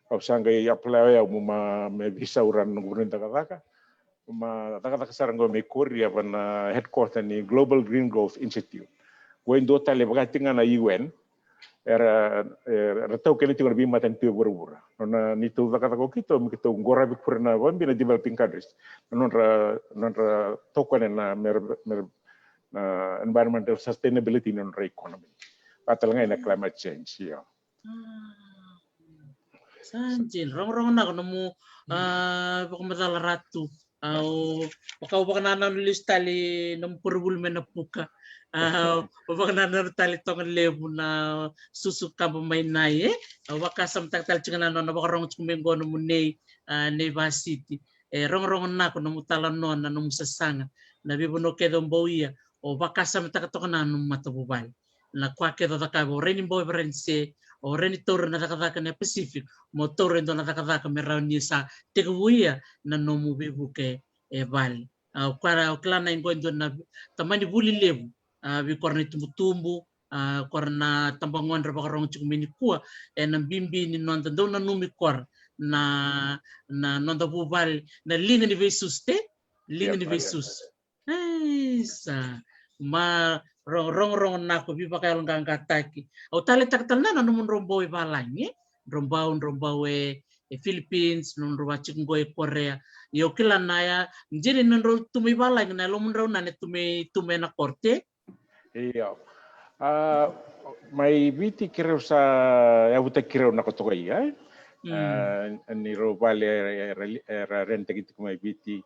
au sa qai apply o yau meu mai, me veisau rawa na noqu vanua ni cakacaka. Mai cakacaka sara qo mai Korea vaka na headquarter ni Global Green Growth Institute. Qo e dua tale vaka tiko ga na U N, era, era taukena tiko na veimatanitu e vuravura. Nona ni tou cakacaka o keitou, me keitou qorovi kure na vabi na developing countries. Na nodra, nodra tokone na mer, mer, na environmental sustainability na nodra economy. Vata tale ga na climate change, io. Sa jin, rogorogo nako nomu vakamacala Ratu. Au vaka, au vakanananu lesu tale nomu koronivuli mai na puka. Au vakanananu tale Toga Levu na susu kaba mai nai e. Au vakasamataka tale tiko na nona vakarogo tiko mai qo nomu nei, nei Vasiti. E rogorogo nako nomu talanoa, nomu sasaga, na veivanua kece o bau ia, o vakasamataka toka na nomu matavuvale. Na koya kece o cakava, o rai ni bau e Varanise, o rai ni taura na cakacaka na Pacific, mo taura e dua na cakacaka me rawa ni sa tekivu ia na nomu veivuke e vale. A, o koya, o kila na iqo e dua na tamani vuli levu, a, vei kora na itubutubu, a, kora na tabagone ra vakarogo tiko mai nikua, ena bibi ni noda dau nanumi kora na, na noda vuvale, na liga ni veisusu te, liga ni veisusu. Isa, ma ro, rogorogo nako, veivakayaloqaqataki. Au taleitaka tale na nomudrau bau e valagi, e? Drau bau, drau bau e, e Philippines, nomudrau vaka tiko qo e Korea. Io, kila na ya, jini nodrau tu mai valagi, na lomudrau na ne tu mai, tu mai na korte. Io. A, mai Viti keirau sa yavutaki keirau na kotoka ia, e? A, ni rau vale era, era, era renitaki tiko mai Viti.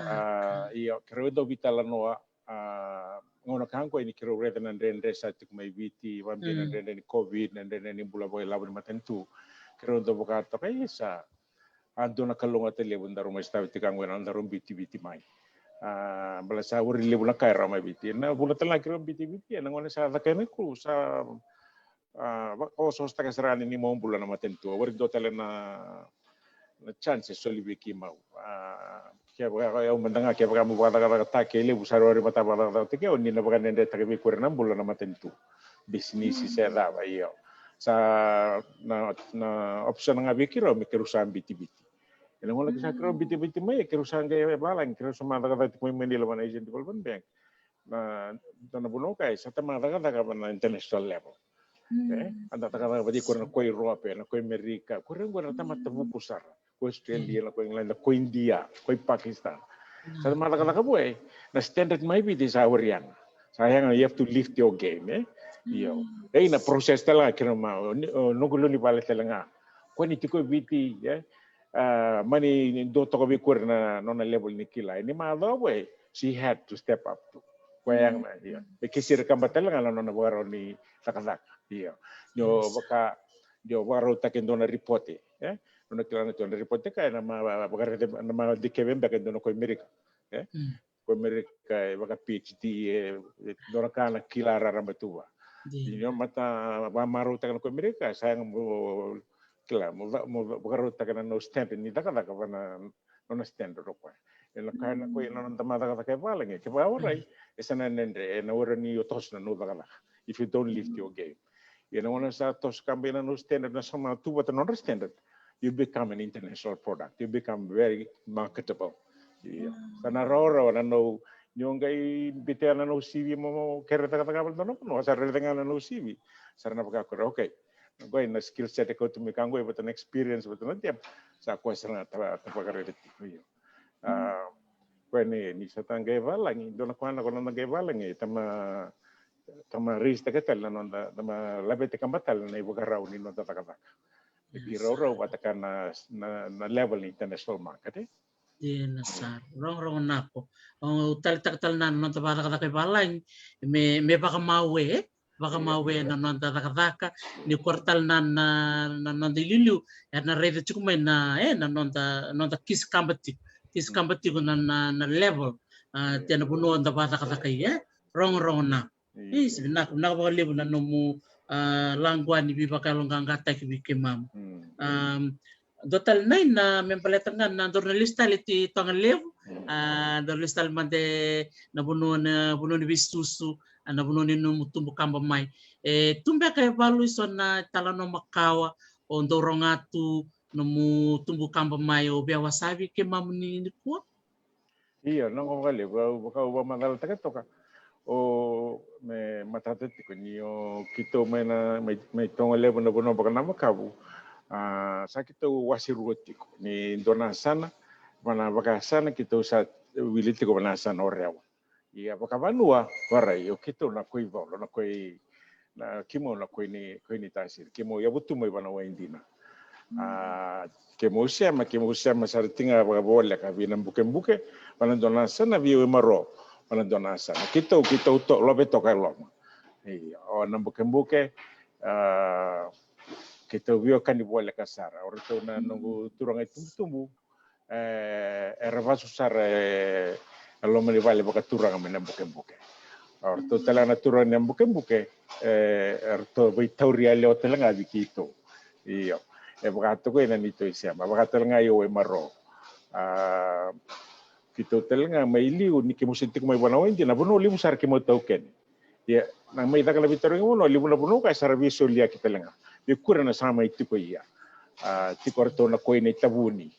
A, io, keirau e dau veitalanoa, a, gauna ka qo ni keirau raica na dredre sa tiko mai Viti, vabia na dredre ni COVID, na dredre ni bula vakailavo ni matanitu. Keirau dau vakatoka, e, sa a dua na kalougata levu daru mai sotava tiko qo ena nodaru biuti Viti mai. A, bale sa wari levu na ka e rawa mai Viti. Na vuna tale ga keirau biuti Viti, ena gauna sa caka yani kuru, sa, a, vakaosoosotaka sara yani ni mau bula na matanitu. A wari dua tale na, na chance e soli vei keimau. A, kevaka, au mada ga, kevaka mo vakacakacakataka e levu, sa rau wari mata vakacakacakataki au, ni na vakadredretaka vei keirau na bula na matanitu. Bisinisi se cava, io. Sa na, na option ga vei keirau me keirau sa biuti Viti. Ena gauna keirau sa keirau biuti Viti mai, keirau sa qai valagi, keirau sa mai cakacaka tiko mai Manila vua na Asian Development Bank. Na, dua na vanua ka e sa ta mai cakacaka vua na international level. E, a da cakacaka vata kei na ko Europe, na ko Amerika, ko ira qo na tamata vuku sara. Ko Australia, na ko England, ko India, ko Pakistan. Sa ta mai cakacaka vua, e, na standard mai Viti sa wari yaga. Sa yaga, you have to lift your game, e? Io. E, na process tale ga, kena ma, o, o, noqu lewe ni vale tale ga. Ko ni tiko Viti, e? A, mani dua toka vei keirau na nona level ni kila. E, ni macawa vua, e, she had to step up tu. Ko yaga, io. E kisi ira kaba tale ga na nona vakarau ni cakacaka, io. Ni o vaka, ni o vakarautaka e dua na ripote, e? Nona kila na dua na ripote ka, e na ma, vakarau, na ma dikeva beka e dua na ko Amerika, e? Ko Amerika e vaka PhD, e, e dua na ka na kila raraba tu vua. Ni o mata vakamarautaka na ko Amerika, sa yaga mo kila, mo va, mo va, vakarautaka na nomu standard ni cakacaka vua na nona standard o koya. Ena kaya na ko, ena noda mai cakacaka e valagi, kevaka o rai, e sa na dredre, ena wara ni o toso na nomu cakacaka. If you don't lift your game. Ia na gauna sa toso kaba na nomu standard, na sa mai tu vata na nodra standard, you become an international product. You become very marketable. Io. Sa na rawarawa na nomu, ni o qai biuta na nomu CV mo, mo kere cakacaka vata na nomu, sa raica ga na nomu CV. Sa na vaka ko ira, okay. Qo na skill set e kauta mai ka qo, vata na experience, vata na depth. Sa koya sa na ta, ta vakaraica tiko, io. A, koya ni, ni sa ta qai valagi, dua na koya na ko noda qai valagi, ta mai, ta mai raise taka tale na noda, ta mai laveta kaba tale na ivakarau ni noda cakacaka. E raurau vata kaya na, na, na level ni international market, e? Dina sara, rogorogo nako. Au taleitaka tale na noda vakacakacaka e valagi, me, me vakamawe, e? Vakamawe na noda cakacaka, ni kora tale na, na, na noda iliuliu, era na raica tiko mai na, e, na noda, noda kisi kaba tiko, kisi kaba tiko na, na, na level, a, te na vanua da vakacakacaka i, e? Rogorogo nako. Io. Isi, vinaka, vinaka vakalevu na nomu, a, laqua ni veivakayaloqaqataki vei keimamu. Dua tale na, na me baleta ga na daru na lesu tale i Toga Levu, a, daru lesu tale mada na vanua, na vanua ni veisusu, a, na vanua ni nomu tubu kaba mai. E tu beka e valu eso na italanoa makawa o dau rogo tu nomu tubu kaba mai, o via wasea vei keimamu ni, nikua? Io, na qo vakalevu, au vaka, au vakamacalataka toka. o me matata tiko ni o keitou mai na mai, mai Toga Levu na vanua vakanamakavu. A, sa keitou wase rua tiko ni dua na yasana, vana vakayasana keitou sa wili tiko vana yasana o Rewa. Ia vakavanua, varai o keitou na koi Volo, na koi na kemau na koi ni koi ni Tasiri, kemau yavu tu mai vana Waidina. A, kemau sema, kemau sema sara tiga vakavoleka vei na Bukebuke, vana dua na yasana, vei Waimaro vana dua na yasana. Keitou, keitou to Lovetoka e loma. Ia o na Bukebuke, a, keitou veiwekani voleka sara. O ratou na noqu turaga itubutubu, e, era vasu sara e, e loma ni vale vakaturaga mai na Bukebuke. O ratou tale ga na turaga ni Bukebuke, e, eratou veitauri yalewa tale ga vei keitou. Io, e vakatokai na neitou isema, vakatale ga i Waimaro. A, keitou tale ga mai liu ni kemau se tiko mai vana Waidina, na vanua levu sara kemau taukeni. Ia na mai caka na veitarogi vanua, levu na vanua ka sa ra veisoliyaki tale ga. Veikura na sa mai tiko ia. A, tiko o ratou na koi na iTavuni,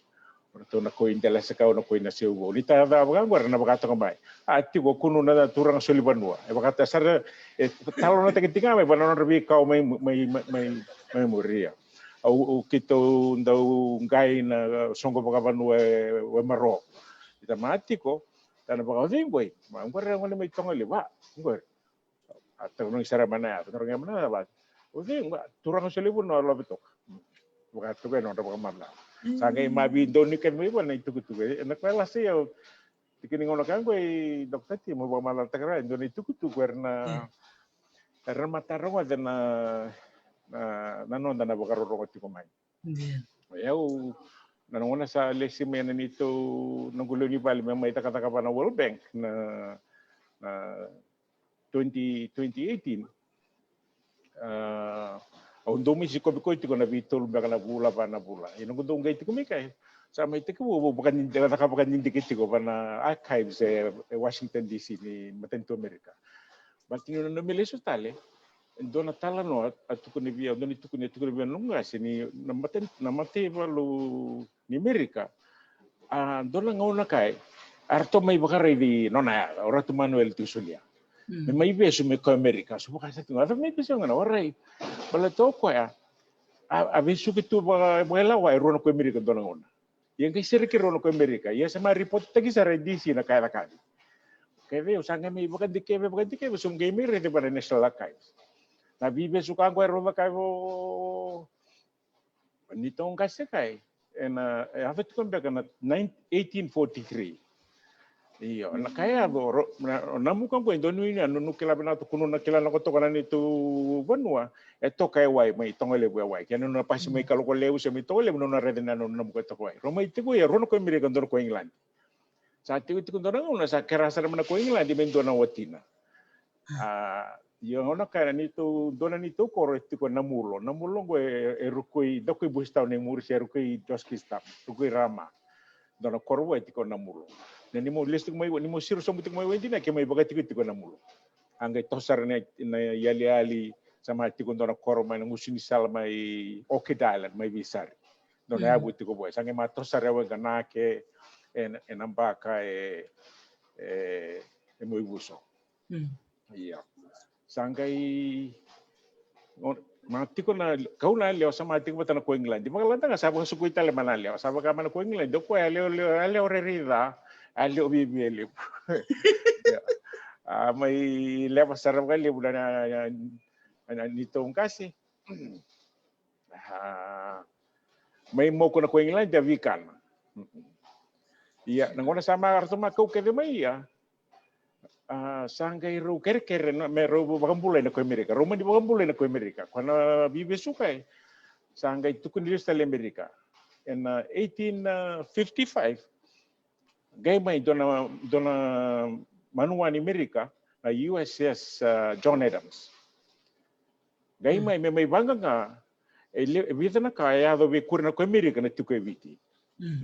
o ratou na koi Delasekau, na koi Naseuvou. Ni ta cava vaka oqo era na vakatoka mai, a, tiko kunu na turaga soli vanua. E vakata sara, e talanoataki tiko ga mai vana nodra veikau mai, mai, mai, mai, mai muri. Ia au, au keitou dau qai na soqo vakavanua e Waimaro. Ita ma tiko, ta na vaka o cei qoi? Ma oqori e gone mai Toga Levu, va oqori. A, tarogi sara mai na yaca, tarogi mai na yaca, va o cei qo? Turaga soli vanua Lovetoka. Vakatokai nodra vakamacala. Sa qai ma veidonui kece mai vua na itukutuku. E na koya lasa ia, tiki ni gauna ka qo i Dokta T, mo vakamacalataka ra e dua na itukutuku era na, era na matara gone na, na, na noda na vakarorogo tiko mai. Ia. Au, na gauna sa lesi mai na neitou noqu lewe ni vale me mai cakacaka vana World Bank na, na twenty, twenty eighteen. A, au dau mai sikovi koya tiko na veitolu beka na vula, va na vula. Ia noqu dau qai tiko mai kai, sa mai tekivu au vakadidike, caka vakadidike tiko vana archives e, e Washington D C ni matanitu Amerika. Baleta ni na noqu mai lesu tale, e dua na talanoa a tukuni vei au, dua na itukuni a tukuni vei au na noqu qase ni na mata, na mataivalu ni Amerika. A, dua na gauna kai, a ratou mai vakaraici nona yaca o Ratu Manuel Tuisulia. Mm. Me mai vesu me ko Amerika, so vaka sa tu ga, a cava mai vesu ga na warai. Baleta o koya a, a vesuki tu vaka, vakailawa e rua na ko Amerika dua na gauna. Ia qai sereki rau na ko Amerika, ia sa mai ripotitaki sara e D C na ka e cakavi. Kevei au sa qai mai vakadikevi, vakadikevi, so qai mai raici vana National Archives na veivesu ka qo e rau cakavi o neitou qase kai. E na, e yaco tiko beka na nine, eighteen forty-three. Io, na ka e yaco, ro, na, o Namuka qo e dua ni yanuyanu, kila vinaka tu, kunu na kila na ko toka na neitou vanua, e toka e wai, mai Toga Levu e wai. Kei na nona pasi mai Kalokolevu se mai Toga Levu, nona raica na nona Namuka e toka e wai. Rau mai tiko ia rua na ko Amerika, dua na ko England. Sa tiko, tiko dua na gauna sa kera sara mai na ko England me dua na watina. A, ia gauna ka na neitou, dua na neitou koro e tiko e Namulo. Namulo qo e, e rukui, dakui Bushtown e muri se rukui Joskistown, rukui Rama. Dua na koro vua e tiko Namulo. Na ni mo lesu tiko mai, ni mo siro sobu tiko mai Waidina, ke mai vakatikotiko e Namulo. A qai toso sara na, na yaliyali, sa mai tiko dua na koro mai na gusu ni sala mai Orchid Island, mai Veisari. Dua na yavu tiko vua. Sa qai mai toso sara e Waiganake, e, e Nabaka, e, e, e Moivuso. Ia. Sa qai, o, ma tiko na, kau na lewa sa ma tiko vata na ko England. Vakalada ga sa vakasukui tale ma na lewa. Sa vaka ma na ko England, o koya a lewa, lewa, a lewa rairai ca, a lewa viavia levu. Ia. A mai lewa sara vakalevu na, na, na, na neitou qase. A, mai moku na ko England a vikana. Ia, na gauna sa ma ratou ma kau kece mai ia. A, sa qai rau kerekere na, me rau vakabulai na ko Amerika. Rau mani vakabulai na ko Amerika. Ko na veivesu kai. Sa qai tukuni lesu tale Amerika. E na, a, eighteen fifty-five. Qai mai dua na, dua na manua ni Amerika, na U S S, a, John Adams. Qai mai, me mai vaqaqa, e le, e vica na ka e yaco vei kura na ko Amerika na tiko e Viti.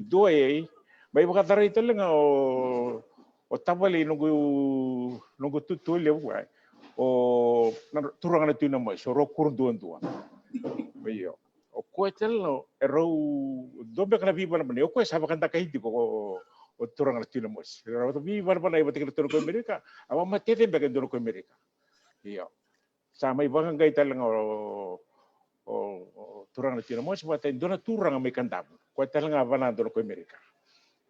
Dua e, mai vakacarai tale ga o, o tavalei noqu, noqu tutu levu ai. O, na turaga na Tui Namosi, o Rokuru Duadua. Io. O koya tale ga, e rau dua beka na veivanavana, o koya sa vakadakai tiko o, o turaga na Tui Namosi. Rau veivanavana vata kei na turaga ko Amerika, a vakamatete beka e dua na ko Amerika. Io. Sa mai vakaqai tale ga o, o, o turaga na Tui Namosi vata e dua na turaga mai Kadavu. Koya tale ga vana dua na ko Amerika.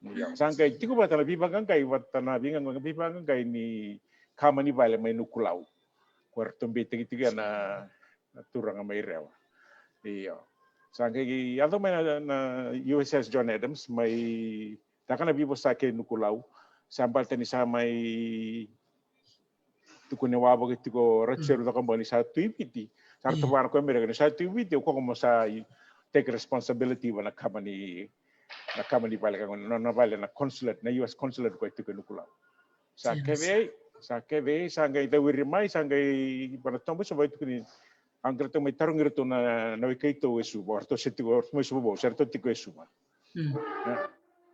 Io. Sa qai tiko vata na veivaqaqai, vata na veiga-, veivaqaqai ni kama ni vale mai Nukulau. Koya ratou beitaki tiko ya na, na turaga mai Rewa. Io. Sa qai yaco mai na, na U S S John Adams, mai taka na veivosaki e Nukulau. Sa baleta ni sa mai tukuni wavoki tiko Ratu Seru Cakobau ni sa tu i Viti. Sa ratou vaka na ko Amerika ni sa tu i Viti, o koya mo sa i take responsibility va na kama ni, na kama ni vale ka gona, na, na vale na consulate, na U S consulate ko e tiko e Nukulau. Sa kevei, sa kevei, sa qai cawiri mai, sa qai vana toba so vai tukuni. A qai ratou mai tarogi ratou na, na wekaitou e Suva, o ratou se tiko, o ratou mai Suva, se ratou tiko e Suva.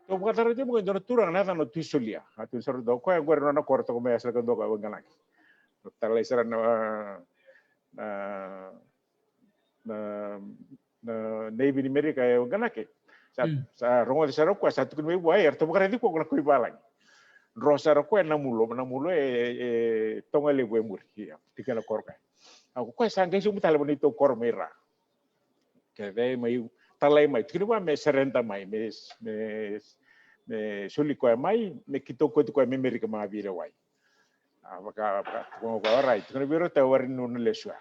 Tou vakatara tiko mai dua na turaga na yacana o Tui Solia. A tu sara dua koya qori nona koro toka mai yasa ka dua koya Waqanaki. Talai sara na, na, na, na Navy ni Amerika e Waqanaki. Sa, sa rogoci sara koya, sa tukuni mai vua, e, eratou vakaraici koya na koi valagi. Dro sara koya na mulo, na mulo e, e toga levu e muri. Ia, tiko na koro koya. A ko koya sa qai sobu tale vua na itou koro mai ra. Kevei mai, talai mai, tukuni vua me surrender mai, me, me, me soli koya mai, me keitou kauti koya mai Amerika ma veirawai. A vaka, vaka, tukuna koya, orait, tukuna vei iratou, warai ni na lesu ya.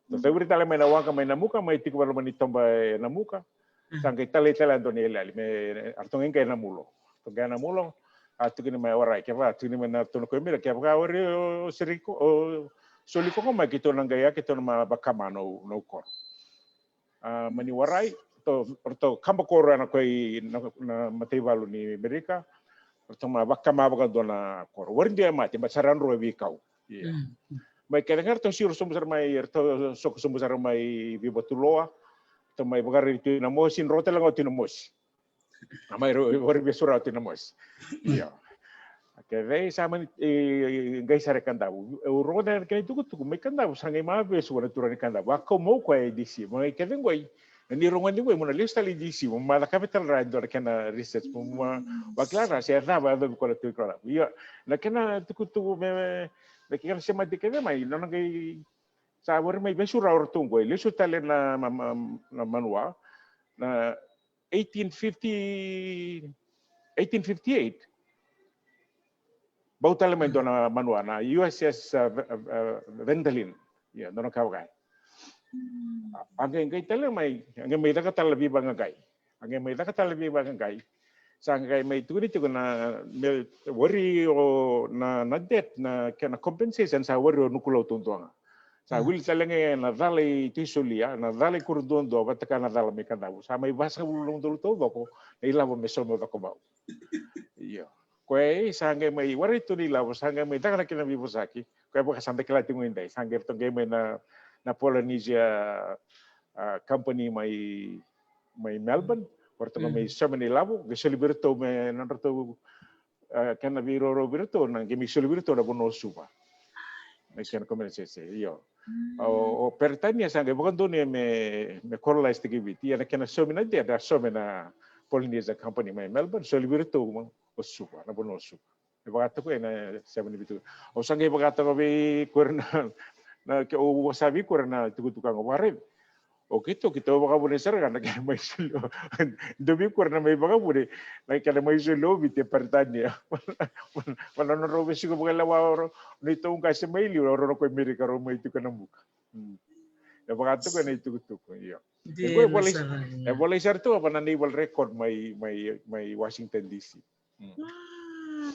Tou cawiri tale mai na waqa mai Namuka, mai tiko vale mai ni toba e Namuka. Sa qai talai tale e dua na iyaloyalo, me, a ratou qai qai na mulo. Ratou qai na mulo, a tukuni mai, orait, kevaka, tukuni mai na tona ko Amerika, kevaka warai o soli ko, o soli ko mai keitou na qai ya, keitou na mai vakama na, na koro. A, mani warai, ratou, ratou kaba koro ena koi na, na mataivalu ni Amerika, ratou mai vakama vakadua na koro. Warai dua e mate, baleta sa ra dro e veikau. Ia. Mai kece ga ratou siro sobu sara mai, ratou soko sobu sara mai Veivatuloa, ratou mai vakaraici Tui Namosi, dro tale ga o Tui Namosi. A mai ro, ro via sura o Tui Namosi. Io. A kevei sa mani, e, qai sara e Kadavu. Au rogoca na kena itukutuku, mai Kadavu, sa qai mai vesu vua na turaga ni Kadavu. A kau mai o koya e D C, mai kece qoi. Ni rogoci qoi, mo na lesu tale i D C, mo mai cakava tale ra e dua na kena research, mo mai vakila ra se cava e yacovi koya na tui Kadavu. Io, na kena tukutuku me, me, na kena semati kece mai, nona qai sa warai mai vesu ra o ratou qoi, lesu tale na, ma, ma, na manua, na eighteen fifty, eighteen fifty-eight, bau tale mai dua na manua na U S S, uh, V-, uh, uh, Vandalin. Ia, dua na ka vaka ya. A qai, qai tale mai, a qai mai caka tale veivaqaqai. A qai mai caka tale veivaqaqai. Sa qai mai tukuni tiko na, me, warai o na, na debt, na kena compensation sa warai o Nukulau duadua ga. Sa wili tale ga na cala i Tui Solia, na cala i Koroduadua, vata kei na cala mai Kadavu. Sa mai vasagavulu na udolu taucoko na ilavo me sauma o Cakobau. Io. Koya sa qai mai warai tu na ilavo, sa qai mai caka na kena veivosaki. Koya vaka sa da kila tiko qo edai, sa qai ratou qai mai na, na Polynesia, a, company mai, mai Melbourne. Ko ratou qai mai sauma na ilavo, qai soli vei iratou me nodratou, a, kena veiraurau vei iratou, na qai mai soli vei iratou na vanua o Suva. Na kena compensation, io. O, o Peritania sa qai vakadonuya me, me colonize taki Viti, ia na kena saumi na debt, a sauma na Polynesia company mai Melbourne, soli vei iratou o Suva, na vanua o Suva. E vakatoka ena seventy-two. Au sa qai vakatoka vei koya na, na, ke au vosa vei koya na tukutuku qo, vakaraica. O keitou, keitou vakavuna sara ga na kena mai soli. Dua vei koya na mai vakavuna na kena mai soli o Viti e Peritania. Vaka na nodrau veisiko vakalewa o rau, neitou qase mai liu, o rau na ko Amerika rau mai tiko ena buka. E vakatoka na itukutuku, io. E volai sara tu vaka na naval record mai, mai, mai Washington D C.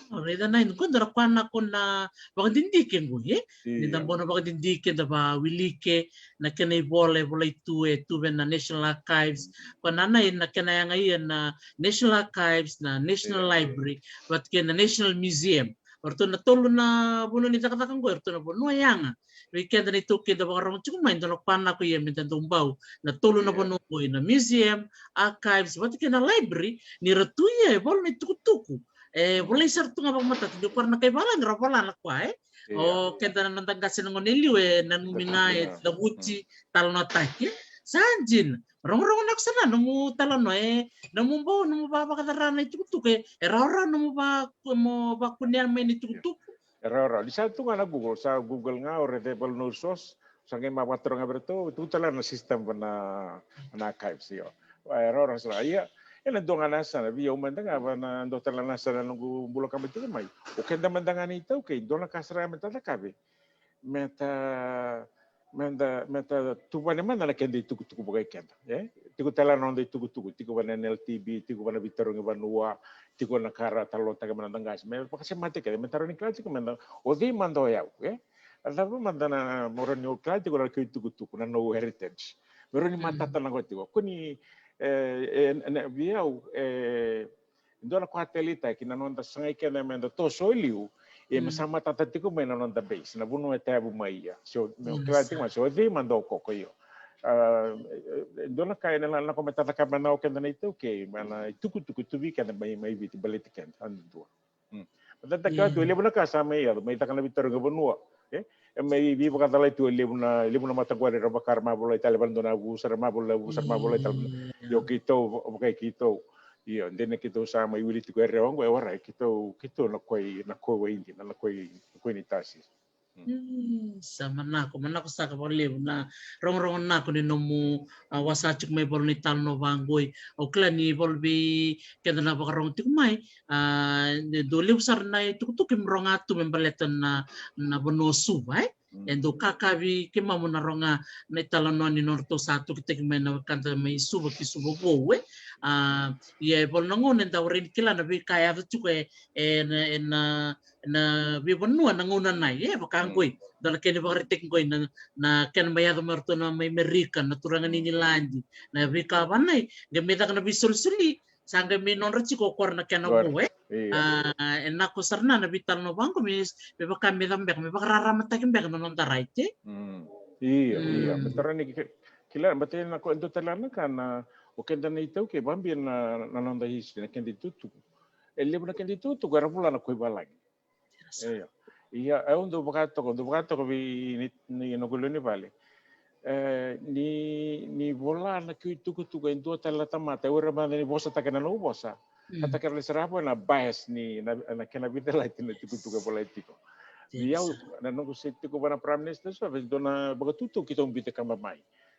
Raica na, qo dua na ka na ko na vakadidike qo, e? Ni da bau na vakadidike, da vawilike na kena ivola e volai tu, e tu vei na National Archives. Ko na, na, na kena yaga ia na National Archives, na National Library, vata kei na National Museum. O ratou na tolu na vanua ni cakacaka qo, o ratou na vanua yaga. Vei keda na iTaukei da vakarorogo tiko mai, dua na ka na ko ia me da dau bau na tolu na vanua qo, na museum, archives, vata kei na library, ni ra tu ia e vola na itukutuku. E volai sara tu ga vakamatata, ni o koya na kai valagi ra vola na koya, e? O keda na noda qase na gone liu e nanumi ga e cavuti, talanoataki. Sa dina. Rogorogo na kusana nomu talanoa, e, nomu bau, nomu va vakacara na itukutuku, e, e rawarawa nomu va, mo vakunea mai na itukutuku. E rawarawa. Ni sa tu ga na Google, sa Google ga, o raica e valu na source, sa qai ma vakatara ga vei ratou, tu tale na system va na, na archives, io. E rawarawa sara, ia. E na dua ga na yasana, vei au mada ga, va na dua tale na yasana noqu bula kaba tiko mai. O keda mada ga na iTaukei, dua na ka sara me ta cakava. Me ta, me ta, me ta tuvani mada na keda itukutuku vakai keda, e? Tiko tale na noda itukutuku, tiko va na N L T B, tiko va na veitarogi vanua, tiko na ka ra talanoataka mai na noda qase. Me vakasemati keda, me ta rawa ni kila tiko mada, o cei mada o yau, e? A cava mada na, mo rawa ni o kila tiko na keu itukutuku, na nomu heritage. Me rawa ni matata na qo tiko. Ko ni, e, e, e, vei au, e, dua na ka taleitaki na noda sagai keda me da toso e liu, e me sa matata tiko mai na noda base, na vanua e tayavu mai ia. So, me kila tiko mai, so, o cei mada o koko io. A, e, dua na ka, e na, na ko me ta cakava na o keda na iTaukei, mai na itukutuku tu vei keda mai, mai Viti baleti keda, a dua. Mm. Matata ka tu, e levu na ka sa mai yaco, mai caka na veitarogi vanua. E? E mai veivakacalai tu, e levu na, levu na mataqali ra vaka ra ma volai tale vale dua na vusa, ra ma volai vusa, ra ma volai tale. Io keitou, va-, vakai keitou. Io, dina keitou sa mai wili tiko e rewa oqo, e warai, keitou, keitou na koi, na koi Waidina, na koi, na koi ni tasi. Mm. Mm, sa manako, manako saka vakalevu na rogorogo nako ni nomu, a, wasa tiko mai valu ni talanoa vaqoi. Au kila ni valu vei keda na vakarogo tiko mai, a, ni dau levu sara na itukutuku e rogo tu me baleta na, na vanua Suva, e? Mm. E dau kakavi keimamu na rogo na italanoa ni nodratou sa tukitaki mai na wekada mai Suva ki Suva Vou, e? A, ia e valu na gauna e dau rawa ni kila na veika e yaco tiko e, e na, e na, na veivanua na gauna nai, e, vaka qoi. Mm. Dua na kena ivakaraitaki qoi na, na kena mai yaco mai ratou na mai Merika, na turaga ni Niladi, na veika va nai, qai mai caka na veisolisoli, sa qai mai nodra tiko o koya na kena vo, e? Io. A, e nako sara na, na veitalanoa vaqo, me, me vaka me cava beka, me vakararamataki beka na noda right, e? Mm. Io, io. Mm. Me tara ni ki-, kila, me tara na ko, e dua tale na ka na, o keda na iTaukei, vabia na, na noda history, na keda itukutuku. E levu na keda itukutuku era vola na koi valagi. Io. Ia, au dau vakatoka, dau vakatoka vei ni, ni noqu lewe ni vale. E, ni, ni vola na keu itukutuku e dua tale na tamata, e ura mada ni vosataka na noqu vosa. Mm. Ka takera lesu sara vua na bias ni, na, na kena vica lati na itukutuku e volai tiko. Vei au, na noqu se tiko va na Prime Minister, so, vei dua na vakatutu keitou biuta kaba mai.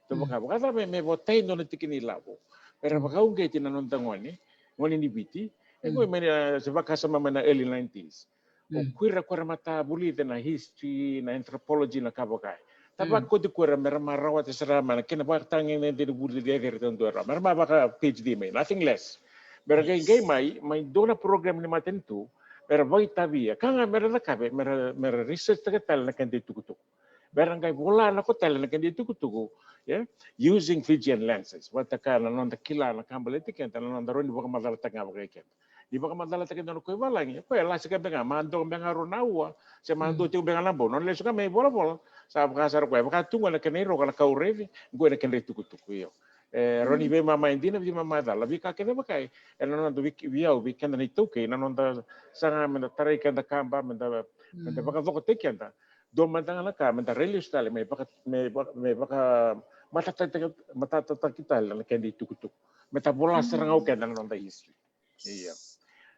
Tou vaka, vakacava me, me votai dua na tiki ni lavo. Era vakauqeti na noda gone, gone ni Viti. E qoi mai, e, se vakasama mai na early nineties. O kua ra, kua ra mata vulica na history, na anthropology, na ka vaka. Ta vakoti kua ra me ra ma rawata sara mai na kena vakatagi na dina vuli de de de dua ra. Me ra ma vaka PhD mai, nothing less. Me ra qai qai mai, mai dua na program ni matanitu, me ra vakaitavia. Ka ga me ra cakava, me ra, me ra research taka tale na keda itukutuku. Me ra qai vola na ko tale na keda itukutuku, yeah? Using Fijian lenses. Vata ka na noda kila na ka baleti keda, na noda rawa ni vakamacalataka ga vakai keda. Ni vakamacalataka e dua na koi valagi, koya e lasi ka beka, ma doka beka rua na aua, se ma dua tiko beka na bau, nona lesu ka mai volavola, sa vaka sara koya, vaka tu ga na kena iroka na kau raici, qoi na kena itukutuku, io. E, rawa ni veimama e dina, veimama e cala, veika kece vakai, e na noda vei, vei au, vei keda na iTaukei, na noda saga me da tarai keda kaba, me da, me da vakacokotaki keda. Dua mada ga na ka, me da rai lesu tale, me vaka, me vaka, me vaka, matatataki, matatataki tale na keda itukutuku. Me ta vola sara ga o keda na noda history. Ia.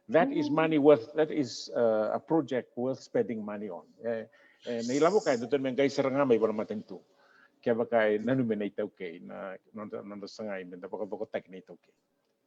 That is money worth, that is, uh, a project worth spending money on. E, e, na ilavo ka e dodonu me qai sara ga mai vua na matanitu. Kevaka e nanumi na iTaukei, na noda, noda sagai me da vakacokotaki na iTaukei.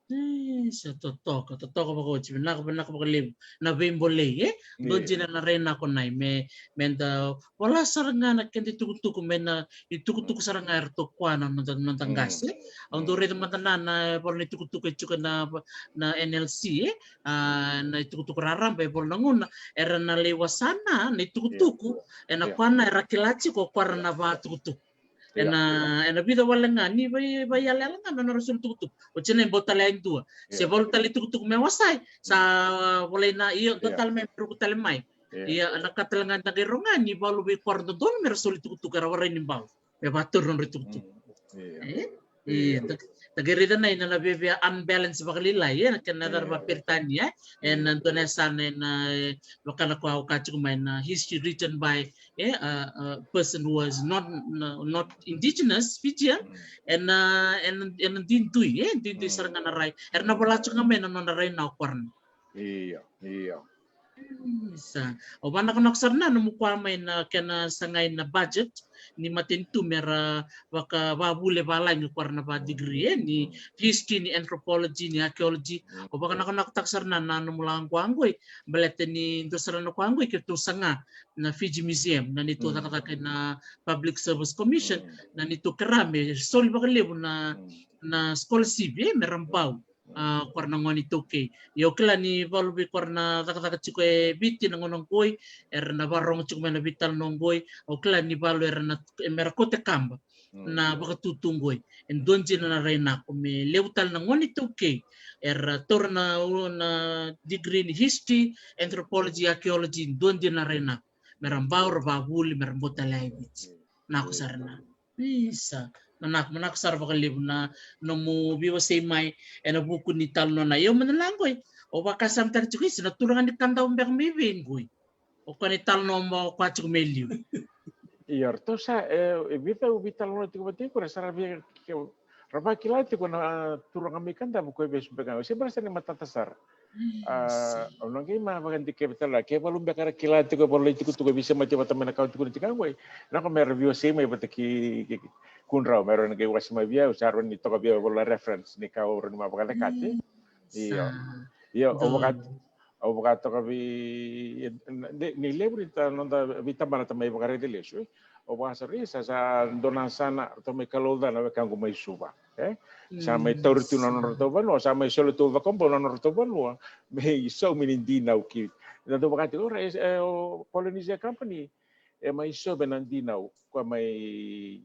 E, sa totoka, totoka vakaoti, vinaka, vinaka vakalevu. Na veibolei, e? Dua dina na rai nako nai, me, me da vola sara ga na keda itukutuku, me na itukutuku sara ga eratou kua na noda, noda qase. Au dau raica mada na, na vola na itukutuku e tiko na, na N L C, e? A, na itukutuku raraba e vola na gauna, era na lai wasana, na itukutuku, e na kua na era kila tiko o kua ra na vatukutuku. E na, e na vica wale ga, ni vai, vaiyalayala ga na nodra soli tukutuku. Oti na i bau tale e dua. Se valu tale tukutuku me wasai. Sa volai na, io, dua tale mai, ruku tale mai. Ia, na ka tale ga da qai rogo ga, ni valu vei kora dodonu me ra soli tukutuku, era warai ni bau. Me vatauri nodra tukutuku. E? Ia, da, Takerita na ina na vevea unbalance vakalailai e na kena yacana vakaperitania e na dua na yasana e na e, vaka na koya au kaya tiko mai na history written by e, a, a person who was not, no, not indigenous Fijian. E na e na e na duidui e duidui sara ga na rai era na vola tiko ga mai na nona rai na o koya na. Io, io. Sa o vanakonako sara na nomu koya mai na kena sagai na budget ni matanitu me ra vakavavule valagi koya na va degree e ni history, ni anthropology, ni archaeology. O vakanakonakotaka sara na na nomu laqoaqoi baleta ni dua sara na koya qoi keitou saga na Fiji Museum na neitou cakacaka na Public Service Commission na neitou kera me soli vakalevu na na scholarship e me ra bau a koya na gone iTaukei. Ia au kila ni valu vei koya na cakacaka tiko e Viti na gauna qoi era na varogo tiko mai na veitalanoa qoi. Au kila ni valu era na me ra kote kaba na vakatutu qoi e dua dina na rainako me levu tale na gone iTaukei era taura na na degree ni history, anthropology, archaeology, dua dina na rainako me ra bau ra vavuli me ra bau tale ai Viti. Nako sara na Isa, manako manako sara vakalevu na nomu viwasei mai e na vuku ni talanoa na io mada na qoi. O vakasamataka tiko isa na turaga ni kadau beka mai vei qoi. O koya ni talanoa mo o koya tiko mai liu. Ia ratou sa e vica au veitalanoa tiko vata iko ra sa ra via ra vakila tiko na turaga mai Kadavu ko e vesu beka ga se bara sa ni matata sara. A, au na qai ma vakadikevi tale ga ke valu beka ra kila tiko e valu lai tukutuku e veisemati vata mai na kawa tukuna tiko ga qoi. Na ko me ra viwasei mai vata ki kudrau me ra na qai wasi mai via au sa ra ni toka via e valu na reference ni ka au ra ni ma vakadekate. Io. Io, au vaka au vaka toka vei ni levu ni ta noda veitabana ta mai vakaraici lesu e. Au vaka sara isa sa dua na sana ratou mai kalouca na wekaqu mai Suva. E sa mai tauri tu na nodratou vanua sa mai soli tu vakabau na nodratou vanua me isau me ni dinau ki na dau vakati ora e o Polynesia Company e mai sove na dinau koya mai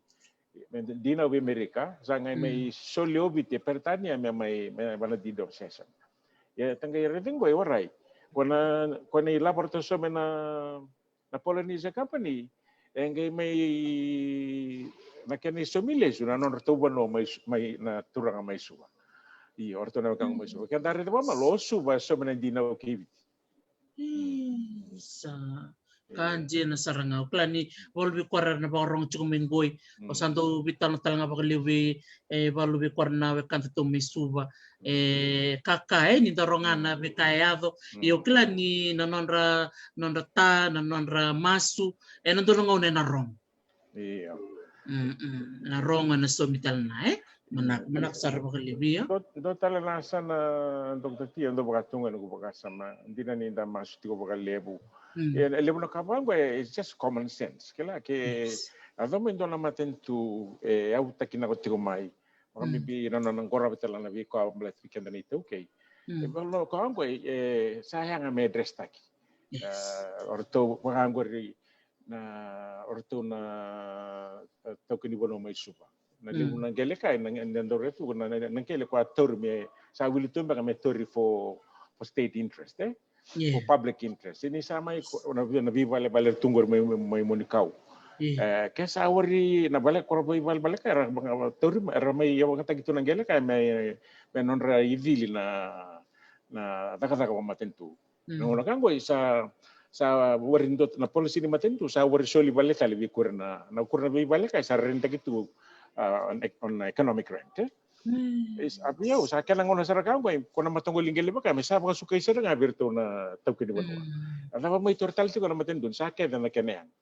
dinau vei Amerika sa gai mai soli o Viti e Peritania me mai me vana dinau session. Ia ta qai raici qo e warai ko na ko na ilavo ratou sove na na Polynesia Company e qai mai na kena isomi lesu na nodratou vanua mai mai na turaga mai Suva. Io, o ratou na wekaqu mai Suva keda raica vamalo o Suva e somi na dinau kei Viti. Isa ka dina sara ga o kila ni valu vei koya era na vakarogo tiko mai qoi. O sa dau veitalanoa tale ga vakalevu vei e valu vei koya na wekada tou mai Suva. E kaka e ni da roga na veika e yaco. Ia o kila ni na nodra nodra ta na nodra masu e na dua na gauna e na rogo. Io. Na rogo e na somi tale na e manako manako sara vakalevu ia. Dua tale na sana Doctor Tia dau vakatuga e noqu vakasama dina ni da masu tiko vakalevu. E levu na ka vaqo e just common sense kila ke a coma e dua na matanitu e autaki nako tiko mai. Vakabibi na nona qorovi tale na veika baleta vei keda na iTaukei. E vaka na ka oqo e sa yaga me address taki. O ratou vaka oqori na o ratou na taukei ni vanua mai Suva. Na levu na qele kai na dau rai tu na qele koya tauri me sa wili tu beka me tauri for for state interest e. Ko public interest. Ni sa mai na veivalevale tu qori mai Monikau. Ke sa wari na vale ko ra veivalevale ka era tauri mai era mai yawagataki tu na qele ka me nodra icili na na cakacaka vamatanitu. Na gauna ka qoi sa sa wari dua na policy ni matanitu sa wari soli vale tale vei kura na na kura na veivale ka sa renitaki tu on economic rent. A vei au sa kena gauna sara ka oqo ko na mataqali qele vaka me sa vakasukai sara ga vei iratou na taukei ni vanua. A cava mai tora tale tiko na matanitu ni sa kece na kena yaga.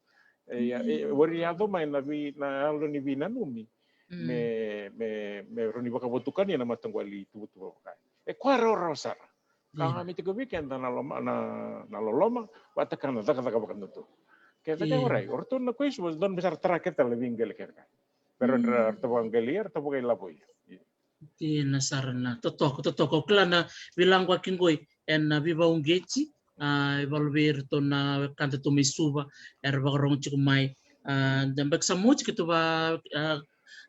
Ia e wari yaco mai na vei na yalo ni veinanumi me me me rawa ni vakavotukani na mataqali tuvatuva vaka e koya rawarawa sara. Ka ga me tiko vei keda na loma na na loloma vata ka na cakacaka vakadodonu. Kece ka warai o ratou na koya isu donu me sara tara kece tale na veiqele kece ka. Pero ra ratou vakaqilia ratou vakailavoia. Dina sara na totoka totoka o kila na veilaquaki qoi ena veivauqeti. A e valu vei iratou na wekada tu mai Suva era vakarogo tiko mai. A da baki sa moti keitou va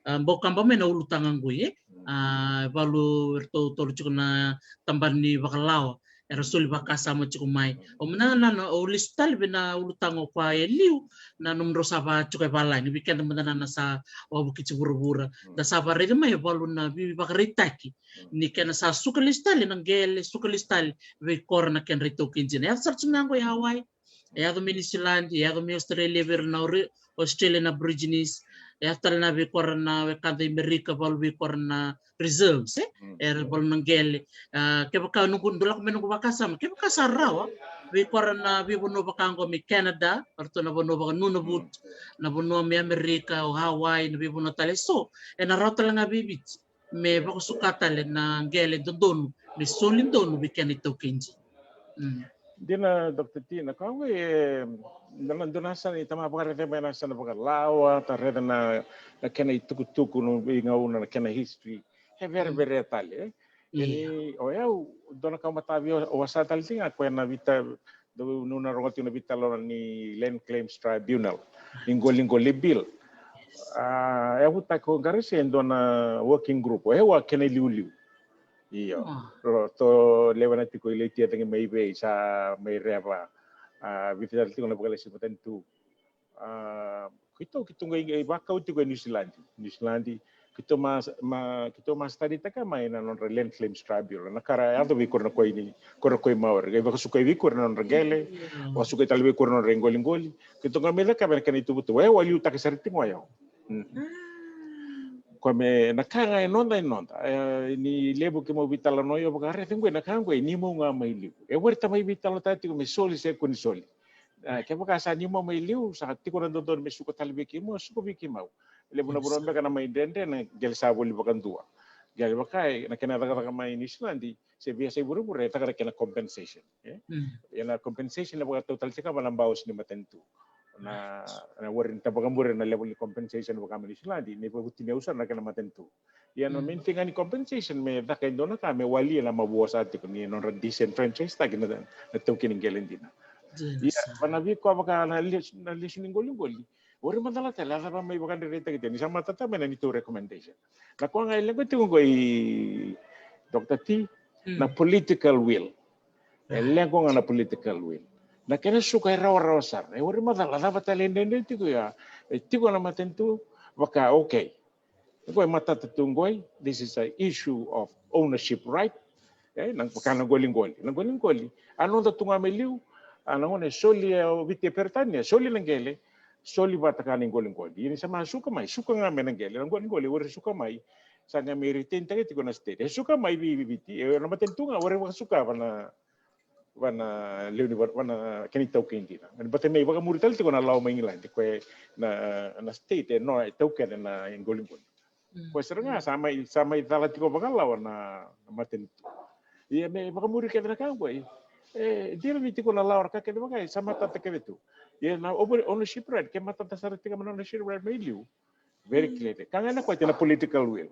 a bau kaba mai na ulutaga qoi e. A e valu iratou tolu tiko na tabana ni vakalawa. Era soli vakasama tiko mai. O mada na, na, o lesu tale vei na ulutaga o koya e liu, na nomudrau sa va tiko e valagi, vei keda mada na, na sa wavokiti vuravura. Da sa varaica mai e valu na veivakaraitaki. Ni kena sa suka lesu tale na qele, suka lesu tale vei kora na kedra itaukei dina. Yaco sara tiko ga qo i Hawaii, e yaco mai Niusiladi, e yaco mai Australia vei ira na ori-, Australian Aborigines, e yaco tale na vei kora na wekada i Merika, valu vei kora na reserves, e? Era valu na qele. A, kevaka noqu, dou lako mai noqu vakasama, kevaka sa rawa, vei kora na veivanua vaka qo mai Canada, varatou na vanua vaka Nunavut, na vanua mai Amerika, o Hawaii, na veivanua tale so, ena rawa tale ga vei Viti me vakasuka tale na qele dodonu, me soli donu vei kena itaukei dina. Mm. Dina, Doctor T, na ka qo e, na, na dua na yasana, ita mai vakaraica mai na yasana vakalawa, ta raica na, na kena itukutuku, na veigauna, na kena history. E vereverea tale, e? Ia. Ni, o yau, dua na ka matavi o, o wasa tale tiko ga, koya na vita, dou, niu na rogo tiko na veitalanoa ni Land Claims Tribunal, ni qoliqoli bill. A, e vutaki o Qarase e dua na working group, o yau a kena iliuliu. Io. Ratou lewena tiko i Laitia, cagi mai vei, sa mai Rewa. A, vica tale tiko na vakalesi matanitu. A, keitou, keitou qai, qai vakau tiko e Niusiladi. Niusiladi, keitou ma, ma, keitou ma study taka mai na nodra Land Claims Tribunal. Na ka ra yaco vei kora na koi ni, kora na koi Maori. Qai vakasukai vei kora na nodra qele, vakasukai tale vei kora na nodra iqoliqoli. Keitou qai mai cakava na kena ituvatuva. E, au a liutaka sara tiko ga o yau. Mm. Koya me na ka ga e noda, e noda. E, ni levu keimau veitalanoa, au vakaraica qo na ka qo, e ni mau ga mai liu. E warai ta mai veitalanoataka tiko me soli se kua ni soli. E, kevaka sa ni mau mai liu, sa tiko na dodonu me suka tale vei keimau, suka vei keimau. Levu na vanua beka na mai dredre, na qele sa voli vakadua. Qele vaka, e, na kena cakacaka mai Niusiladi, se veiyasai vuravura, e caka na kena compensation, e? Mm. Ia na compensation e vakatau tale tiko ga vua na boss ni matanitu. Na, na warai ni ta vakamuri na level ni compensation vaka mai Niusiladi, ni vakavutuni au sara na kena matanitu. Ia na main thing ga ni compensation me caka e dua na ka me walia na mavoa sa tiko ni nodra disenfranchise taki na, na taukei ni qele dina. Ia, va na veika vaka na lesu, na lesu ni qoliqoli. Warai macala tale, a cava mai vakadredretaki tiko, ni sa matata mai na neitou recommendation. Na koya ga e leqa tiko qo i Doctor T, na political will. E leqa ga na political will. Na kena suka e rawarawa sara. E warai macala, a cava tale e dredre tiko ya. E tiko na matanitu, vaka, okay. Qo e matata tu qo, this is a issue of ownership right. E, na vaka na qoliqoli. Na qoliqoli. A noda tu ga mai liu, a na gauna e soli, e, o Viti e Peritania, soli na qele, soli vata ka na iqoliqoli. Ia ni sa mai suka mai, suka ga mai na qele, na qoliqoli, warai suka mai, sa ga mai retain taka tiko na state. E suka mai vei, vei Viti, e, na matanitu ga, warai vakasuka va na va na lewe ni va, va na kena itaukei dina. Ni vata me vakamuri tale tiko na lawa mai Igiladi, koya na, na state e no, e taukena na iqoliqoli. Koya sara ga sa mai, sa mai cala tiko vakalawa na, na matanitu. Ia me vakamuri kece na ka qo, e, dina ni tiko na lawa, na ka kece vaka, e, sa matata kece tu. Ia na over, ownership right, ke matata sara tiko mai na ownership right mai liu. Very clear. Ka ga na koya na political will.